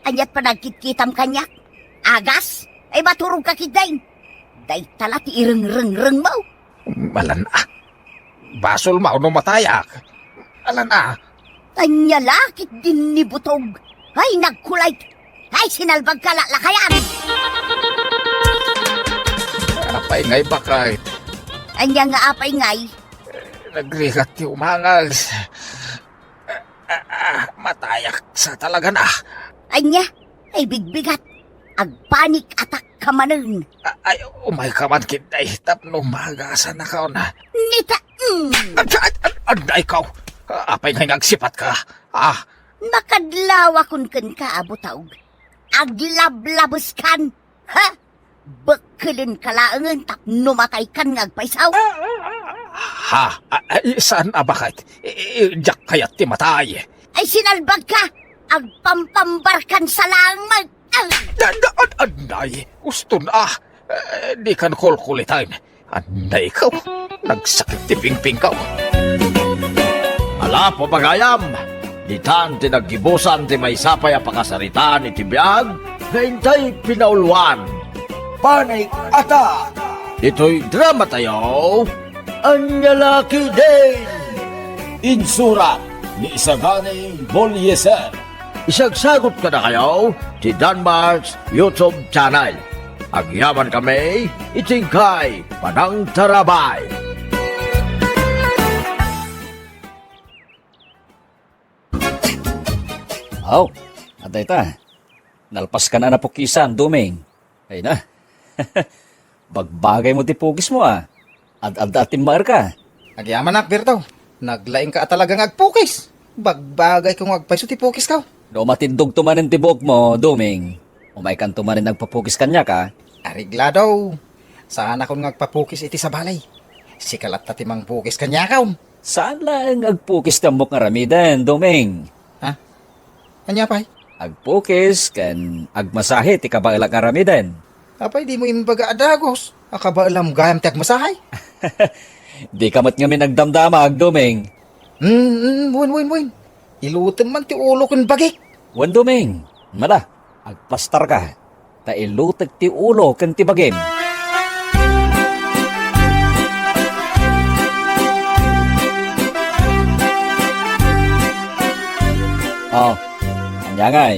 Aniat panagkitkitam kaniak? Agas? Ay, maturogka ketdin. Dayta la ti irengrengrengmo. Alan a. Basolmo no matayak. Alan a. Ania la ketdin ni Butog? Ay, nagkulay. Ay, sinalbagka la, lakayan. Apay ngay, bakit? Ania nga apay ngay? Nagrigat ti umangas. Ah, ah, ah, matayak sa talaga na. Ania? Ay, bigbigat. Agpanic attack ka manen. Ah, ay, umayka man ketdi tapno maagasanakon. Nita, mm. Ad-, ad-, ad-, adda ikaw. Apay ngay nga agsipatka? Ah. Makadlawakon kenka, a Butog. Aglablabeskan. Ha? Bekkelenka laengen tapno mataykan nga agpayso. Ha? Ay, saan a bakit? I-, i-, diak kayat ti matay. Ay, sinalbagka! Agpampambarkan sa laeng met! Ah! Da-, da-, ad-, anay, uston a. Eh, dikan kulkulitan. Anay ko, nagsakit ti pingpingko. Ala, pagayam, ditan ti naggibusan ti maysa pay a pakasaritaan iti biag nga intay pinauluan. Panic Attack! Ditoy dramatayo, Ania la ketdin! Insurat ni Isagani Bolieser. Isagsagut kadakayo ti Danmark's YouTube channel. Agyamankami iti inkay panangtarabay. Aw, adda ita. Nalpaskan a napukisan, Doming. Ay na. Bagbagaymo ti pukismo, a. Ad-adda a timmaerka. Agyamanak, Berto. Naglaingka a talaga nga agpukis. Bagbagayko nga agpayso ti pukisko. No matindogto manen ti buokmo, Doming, umaykanto manen agpapukis kaniak, a. Areglado. Saanakon nga agpapukis iti sabali. Sika latta ti mangpukis kaniakon. Saan laeng agpukis ti ammok nga aramiden, Doming. Ha? Ania pay? Agpukis ken agmasahe ti kabaelak nga aramiden. Apay dimo imbaga a dagus a kabaelam gayam ti agmasahe? Dika met ngamin agdamdamag, Doming. Hmm, hmm, wen, wen, wen. Ilutem man ti ulo ken bagik. Wen, Doming. Mala, agpastarka. Ta ilutek ti ulo ken ti bagim. Oh, ania ngay?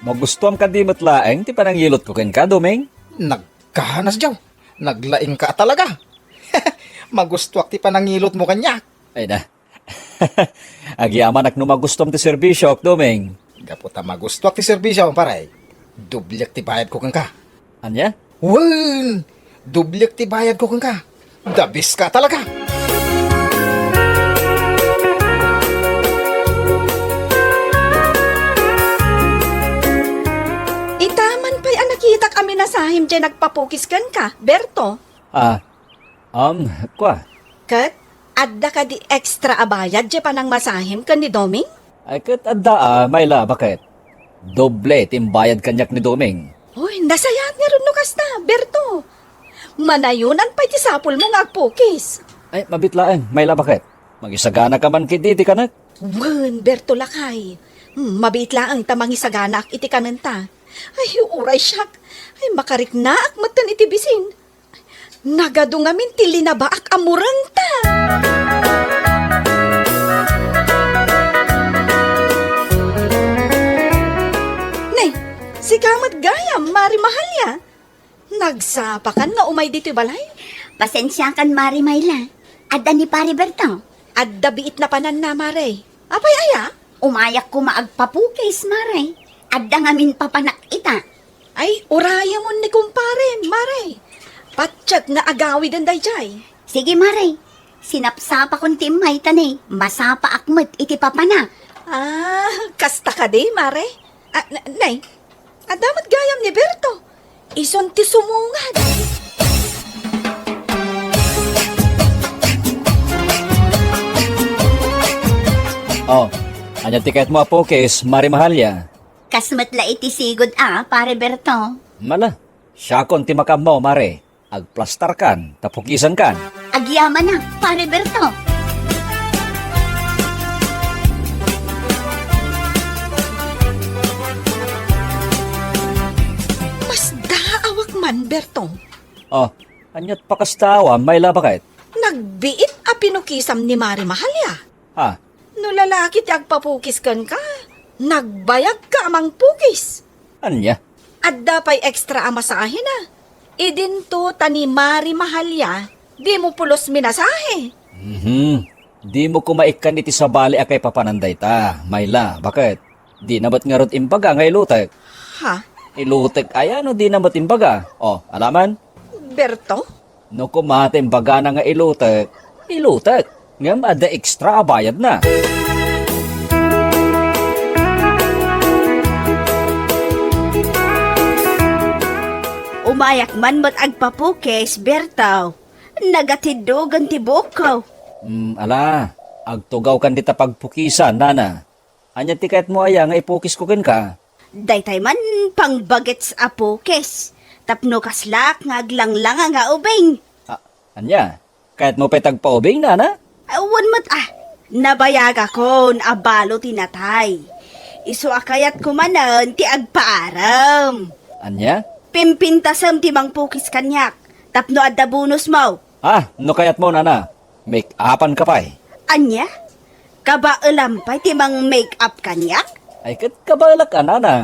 Magustuam kadi met laeng ti panangilutko kenka, Doming? Nagkanas, Joe. Naglaingka a talaga. Magustuak ti panangilutmo kaniak. Ay na, agyamanak no magustuam ti serbisyok, Doming. Gapu ta magustuak ti serbisyom, pare, doblek ti bayadko kenka. Ania? Wen! Doblek ti bayadko kenka. Dabiska talaga! Itaman pay a nakitak a minasahim diay nagpapukis kenka, Berto. Ah, Um, kua. Ket adda kadi extra a bayad diay panangmasahim ken ni Doming? Ay, ket adda a, Myla, baket? Doble ti imbayad kaniak ni Doming. Hoy, nasayaat ngarud no kasta, Berto. Manayonan pay ti sapulmo nga agpukis. Ay, mabiit laeng, Myla, baket? Mangisagana ka man ketdi iti kanek? Wen, Berto, lakay. Hmm, mabiit laeng ta mangisaganaak iti kanenta. Ay, uray siak. Ay, makariknaak metten iti bisin. Nagadu ngamin ti linabaak a murengta. Ne, sika met gayam, Mari Mahalia. Nagsapakan nga umay ditoy balay? Pasensiakan, Mari Myla. Adda ni Pari Berto? Adda biit napananna, Mare. Apay aya? Umayak koma agpapukis, Mare. Adda ngamin papanak ita. Ay, urayemon ni kumpare, Mare. Patiek nga agawiden dayjay. Sige, Mare. Sinapsapakon ti immayta ni masapaak met iti papana. Ah, kasta kadi, Mare? Ah, n-, nay, adda met gayam ni Berto. Isun ti sumungad. Oh, ania ti kayatmo a pukis, Mare Mahalia? Kas met la iti sigud a, Pare Berto. Mala, siakon ti makaammo, Mare. Agplastarkan, ta pukisankan. Agyamanak, Pare Berto. Masdaawak man, Berto. Oh, aniat pakasdaawan, Mayla, baket? Nagbiit a pinukisam ni Mare Mahalia. Ha? No lalaki ti agpapukis kenka, nagbayagka a mangpukis. Ania? Adda pay extra a masahena. Idinto ta ni Mare Mahalia, dimo pulos minasahe. Mhm. Dimo koma ikkan iti sabali a kaipapanan dayta, Mayla, baket? Dina met ngarud imbaga nga ilutek. Ha? Ilutek aya no dina met imbaga? Oh, alaman? Berto? No koma ta imbagana nga ilutek, ilutek. Ngem adda extra a bayadna. Umayak man met agpapukis, Berto. Nagatiddogen ti buokko. Mm, ala, agtugawkan dita pagpukisan, nana. Ania ti kayatmo aya nga ipukisko kenka? Daytay man pangbagets a pukis. Tapno kaslak nga aglanglangang a ubing. Ah, ania? Kayatmo pay ti agpaubing, nana? Awan met, ah. Nabayagakon a balo ti natay. Isu a kayatko manen ti agpaaram. Ania? Pimpintasem ti mangpukis kaniak. Tapno adda bonusmo. Ah, no kayatmo, nana, make-upanka pay. Ania? Kabaelam pay ti mang-make-up kaniak? Ay, ket kabaelak a, nana.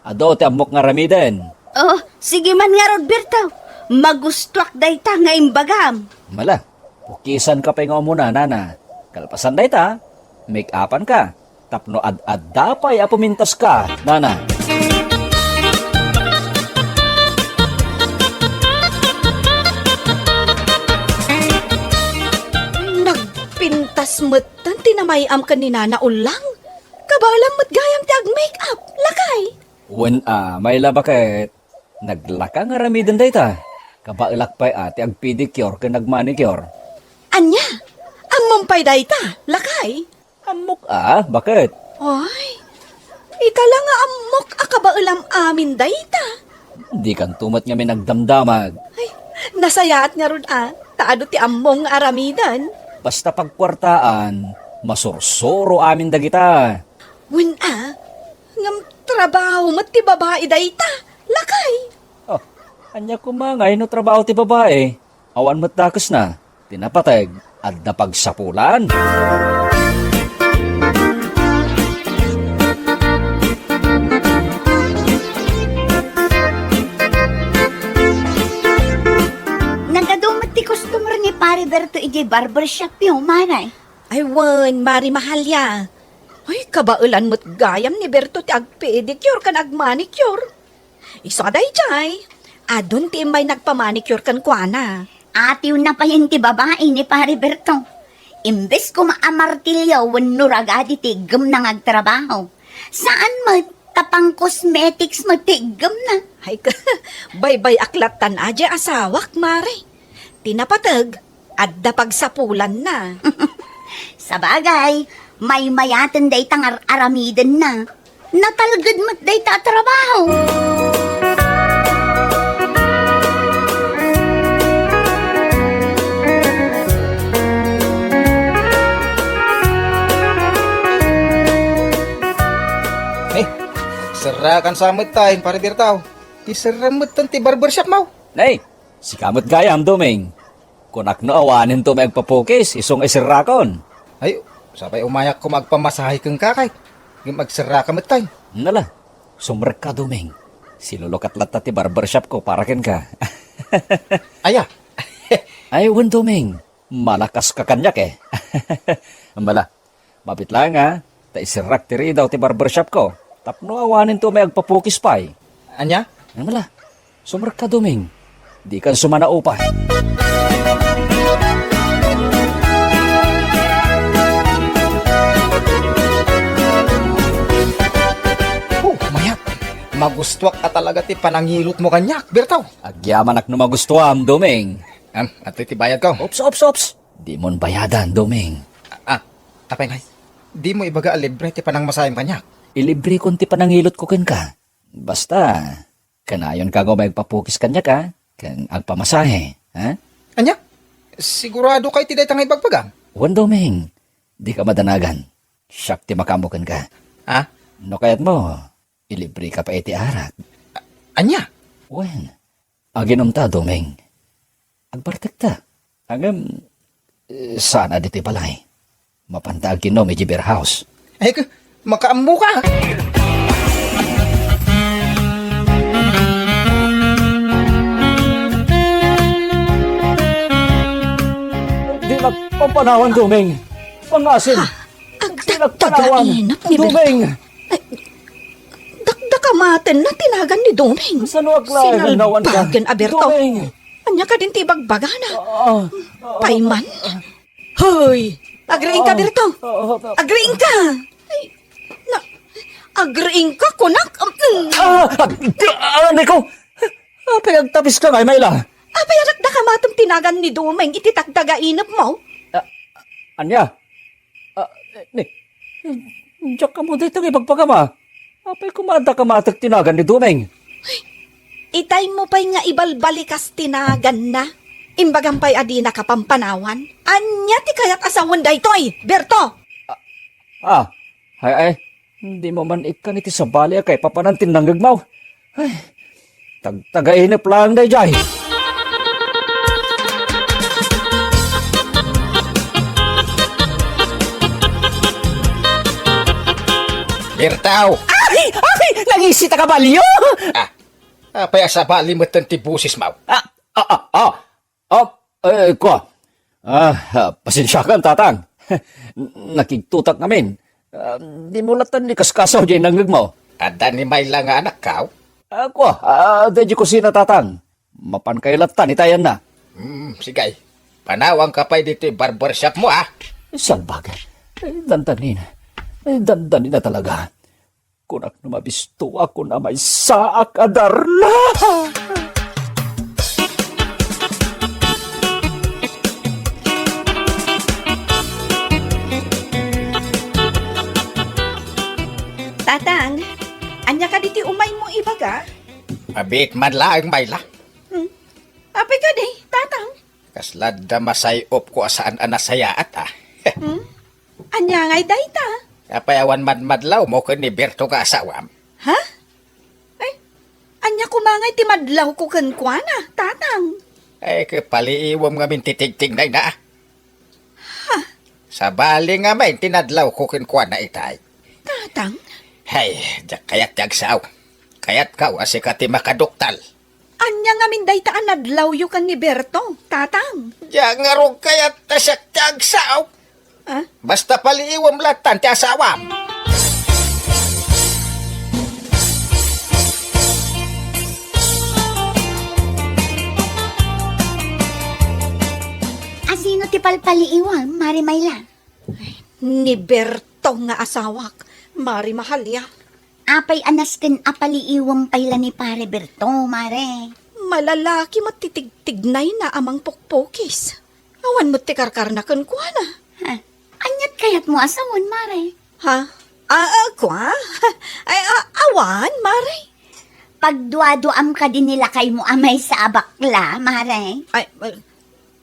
Adu ti ammok nga aramiden. Oh, sige man ngarud, Berto. Magustuak dayta nga imbagam. Mala, pukisanka pay nga umuna, nana. Kalpasan dayta, make-upanka. Tapno ad-adda pay a pumintaska, nana. Nagpintas metten ti namay-am ken ni Nana Ullang. Kabaelam met gayam ti ag-make-up, lakay. Wen a, Mayla, baket? Naglaka nga aramiden dayta. Kabaelak pay a ti agpedicure ken agmanicure. Ania? Ammom pay dayta, lakay? Ammok a, baket? Ay, ita la nga ammok a kabaelam amin dayta. Dikanto met ngamin agdamdamag. Ay, nasayaat ngarud a, ta adu ti ammong nga aramiden. Basta pagkuartaan, masursuro amin dagita. Wen a, ngem trabaho met ti babai dayta, lakay. Oh, ania koma ngay no trabaho ti babai? Awan met dakesna. Ti napateg, adda pagsapulan. Nagadu met ti customer ni Pare Berto idiay barbershop yo, Mare. Ay wen, Mare Mahalia. Ay, kabaelan met gayam ni Berto ti agpedicure ken agmanicure. Isu a daydiay, adun ti immay nagpamanicure kenkuana. Atiwna payen ti babai ni Pare Berto. Imbes koma a martilyo wenno ragadi ti iggemna nga agtrabaho. Saan met, ta pang-cosmetics met ti iggemna. Ay, baybay-ak lattan a diay asawak, Mare. Ti napateg, adda pagsapulanna. Sabagay, maymayaten dayta nga ar-aramidenna. Natalged met dayta a trabaho. Eh, serrakan sa met tayo, Pare Berto. Ti serra met ti barbershop mo. Nay, sika met gayam, Doming. Kunak no awanen to may agpapukis, isu nga iserrakon. Ay, sapay umayak ko agpamasahe kenka kay. Ngem agserraka met tayo. Nala, sumrekka, Doming. Silulukat latta ti barbershop ko para kenka. Aya? Ay, wen, Doming. Malakaska kaniak, eh. Mala, mabit laeng, a, ta iserrak ti ridaw ti barbershop ko. Tapno awanen to may agpapukis pay. Ania? Mala, sumrekka, Doming. Dikan sumanaupan. Oh, mayat. Magustuak a talaga ti panangilutmo kaniak, Berto. Agyamanak no magustuam, Doming. Am, atoy ti bayadko. Ops, ops, ops. Dimon bayadan, Doming. Ah, apay ngay? Dimo ibaga a libre ti panangmasahim kaniak? Ilibrekon ti panangilutko kenka. Basta, kanayonka nga umay agpapukis kaniak, a? Ken agpamasahe, a? Ania? Sigurado ka iti dayta nga ibagbagam? Wen, Doming. Dika madanagan. Siak ti makaammo kenka. Ha? No kayatmo, ilibreka pay iti arak. A-, ania? Wen, aginumta, Doming. Agbartekta. Ngem, eh, saan a ditoy balay. Mapanta aginom iti beer house. Ay, ka-, makaammoka. Di nagpapanawan, Doming. Pangasim. Agdagdaga inap ni Berto. Doming. Ay, dakdakamatenna ti nagan ni Doming. Saan a kalaengaw nga nawan ka? Sinalbagen a Berto. Doming. Ania kadin ti ibagbagana? Ah, ah, ah. Payman. Hoy! Agriingka, ah, Berto! Ah, ah, ah. Agriingka! Ay, na, agriingka, kunak? Mm. Ah, ah, ah, Nico! Apay agtapiska ngay, Mayla? Apay a dakdakamatem ti nagan ni Doming iti takdagainepmo? Ah, ania? Ah, ni, diak ammo dayta nga ibagbagam, a. Apay koma a dakamatek ti nagan ni Doming? Itaymo pay nga ibalbalikas ti naganna. Imbagam pay a dinaka pampanawan. Ania ti kayat a sawen daytoy, Berto? Ah, ay, ay, dimo man ikkan iti sabali a kaipapanan ti nangngegmo. Ay, tagtagainep laeng daydiay. Berto! Ay! Ay! Nangisit a kabalio! Ah, apay a sabali metten ti bosesmo? Ah, ah, ah, ah. Ah, eh, kua. Ah, ah, pasensiakan, Tatang. Nakigtotak ngamin. Ah, dimo latta ni kaskasaw diay nangngegmo. Adda ni Mayla nga anakko? Ah, kua, ah, daydiay kusina, Tatang. Mapankayo latta ni tayanna. Hmm, sige. Panawanka pay ditoy barbershopmo, a. Salbage. Eh, dandanina. Eh, dandanina talaga. Kunak no mabistoak, kun a maysaak a darna. Tatang, ania kadi ti umaymo ibaga? Abiit man laeng, Mayla. Hmm. Apay kadi, Tatang? Kasla adda masay-opko a saan a nasayaat, a. Hmm? Ania ngay dayta? Apay awan madmadlawmo ken ni Berto nga asawam? Ha? Ay, ania koma ngay ti madlawko kenkuana, Tatang? Ay, ket paliiwem ngamin ti tigtignayna, a. Ha? Sabali ngamin ti nadlawko kenkuana itay. Tatang? Hay, diak kayat ti agsao. Kayatka a sika ti makaduktal. Ania ngamin dayta a nadlawyo ken ni Berto, Tatang? Diak ngarud kayat ta siak ti agsao. Ah? Basta paliiwem lattan ti asawam. Asino ti palpaliiwem, Mare Mayla? Ni Berto nga asawak, Mare Mahalia. Apay a nasken a paliiwem pay la ni Pare Berto, Mare? Malalaki met ti tigtignayna a mangpukpukis. Awan met ti karkarna kenkuana. Ha? Aniat kayatmo a sawen, Mare? Ha? Ah, ah, kua? Ay, ah, awan, Mare. Pagduaduam kadi ni lakaymo a maysa a bakla, Mare? Ay, ah,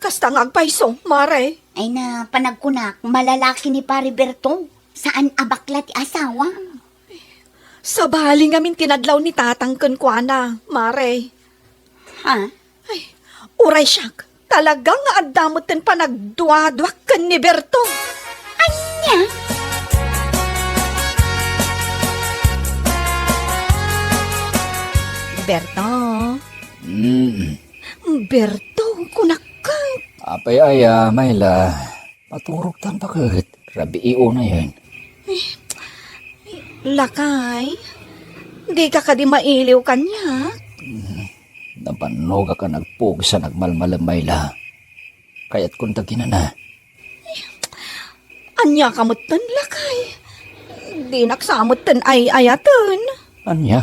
kasta nga agpayso, Mare. Ay na, panagkunak, malalaki ni Pare Berto. Saan a bakla ti asawa. Sabali ngamin ti nadlaw ni Tatang kenkuana, Mare. Ha? Ay, uray siak, talaga nga adda metten panagduaduak ken ni Berto. Ania? Berto. Mm. Berto, kunak. Apay aya, Mayla? Maturogtan pa ket. Rabii unayen. Lakay, dika kadi mailiw kaniak? Nabannogak a nagpugs a nagmalmalem, Myla. Kayatkon daginana. Ania ka metten, lakay? Dinak sa metten ay-ayaten. Ania?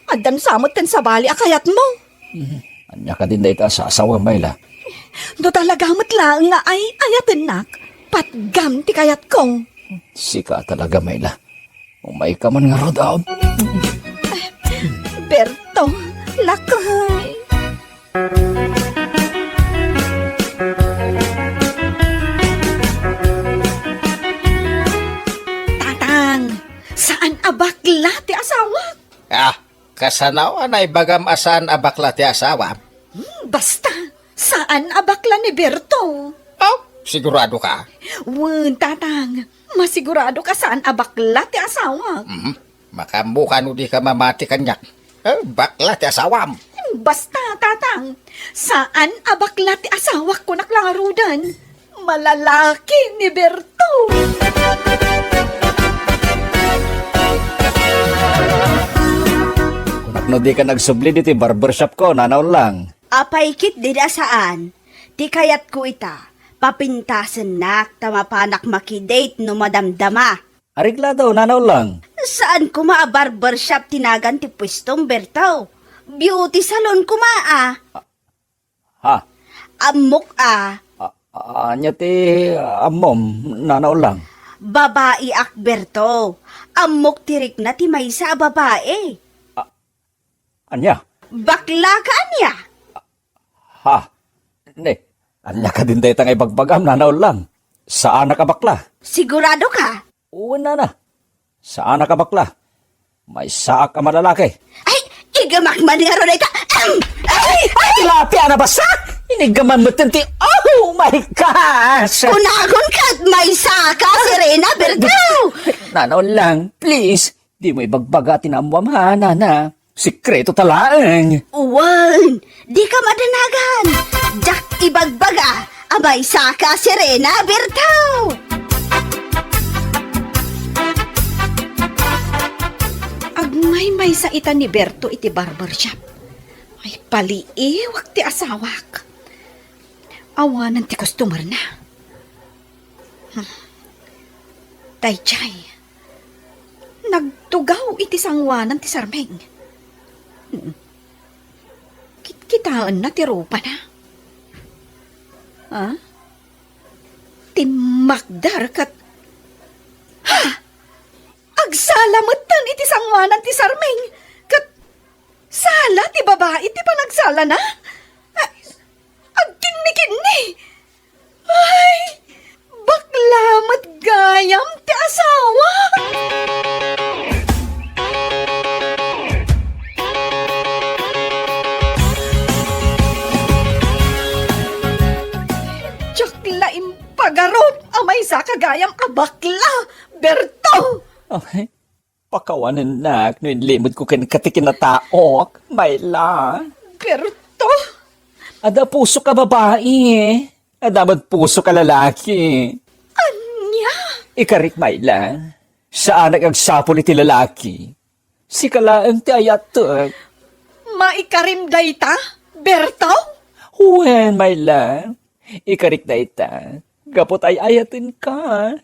Addan sa metten sabali a kayatmo. Hmm, ania kadin dayta a sasawam, Myla? No talaga met laeng nga ay-ayatennak, patgam ti kayatko. Sika talaga, Myla. Umayka man ngarud, ah. Berto, lakay. Tatang, saan a bakla ti asawak? Ah, kasano a naibagam a saan a bakla ti asawam? Hmm, basta, saan a bakla ni Berto. Oh, sigurado ka? Wen, Tatang, masigurado ka saan a bakla ti asawak. Mhm. Makaammoka no di ka mamati kaniak. Eh, bakla ti asawam. Basta, Tatang, saan a bakla ti asawak, kunak la ngaruden. Malalaki ni Berto. Kunak no di ka nagsubli ditoy barbershop ko, Nana Ullang. Apay ketdi a saan? Ti kayatko ita, papintasennak ta mapanak makidate no madamdama. Areglado, Nana Ullang. Saan koma a barbershop ti nagan ti puestom, Berto? Beauty salon koma a. Ha? Ammok a. A-, ania ti ammom, Nana Ullang? Babaiak, Berto. Ammok ti rikna ti maysa a babai. A-, ania? Bakla ka ania? Ha? Ne, ania kadin dayta nga ibagbagam, Nana Ullang? Saanak a bakla? Sigurado ka? Wen, Nana. Saanak a bakla. Maysaak a malalaki. Ay, igamak man ngarud dayta. Ahem! Ay! Ay! Tilapia na basta! Inigaman mo ti, oh my gosh! Kunakon ket maysaka, Serena, Berto! Nana Ullang, please, dimo ibagbaga ti naammoam, ha, Nana. Sekreto ta laeng. Wen, dika madanagan. Diak ibagbaga a maysaka, Serena, Berto. Agmaymaysa ita ni Berto iti barbershop. Ay, paliiwak ti asawak. Awanen ti customer-na. Hmm. Daydiay, nagtugaw iti sangoanan ti sarming. Hmm. Kitkitaenna ti rupana. Ha? Timmakder ket, ha! Agsala metten iti sangoanan ti sarming ket sala ti babai ti panagsalana. Ay, agkinnikinni. Ay, bakla met gayam ti asawa. Diak la impagarup a maysaka gayam a bakla, Berto. Ay, pakawanennak no inlimedko kenka ti kinataok, Myla. Berto! Adda pusok a babai. Adda met pusok a lalaki. Ania? Ikarik, Myla. Saanak agsapul iti lalaki. Sika laeng ti ayatek. Maikarim dayta, Berto? Wen, Myla. Ikarik dayta. Gapu ta ay-ayatenka.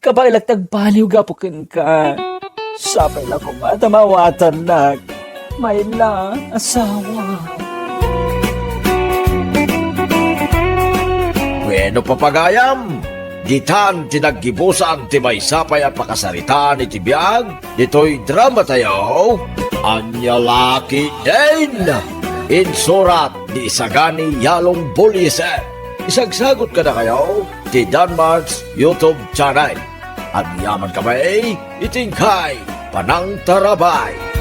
Kabaelak ti agbaliw gapu kenka. Sapay la koma ta maawatannak, Myla, asawa. Bueno, papagayam, ditan ti naggibusan ti maysa pay a pakasaritaan iti biag ditoy dramatayo, Ania La Ketdin. Insurat ni Isagani Yalong Buliser. Isagsagut kadakayo ti Danmark's YouTube channel. Agyaman kami iti inkay panangtarabay.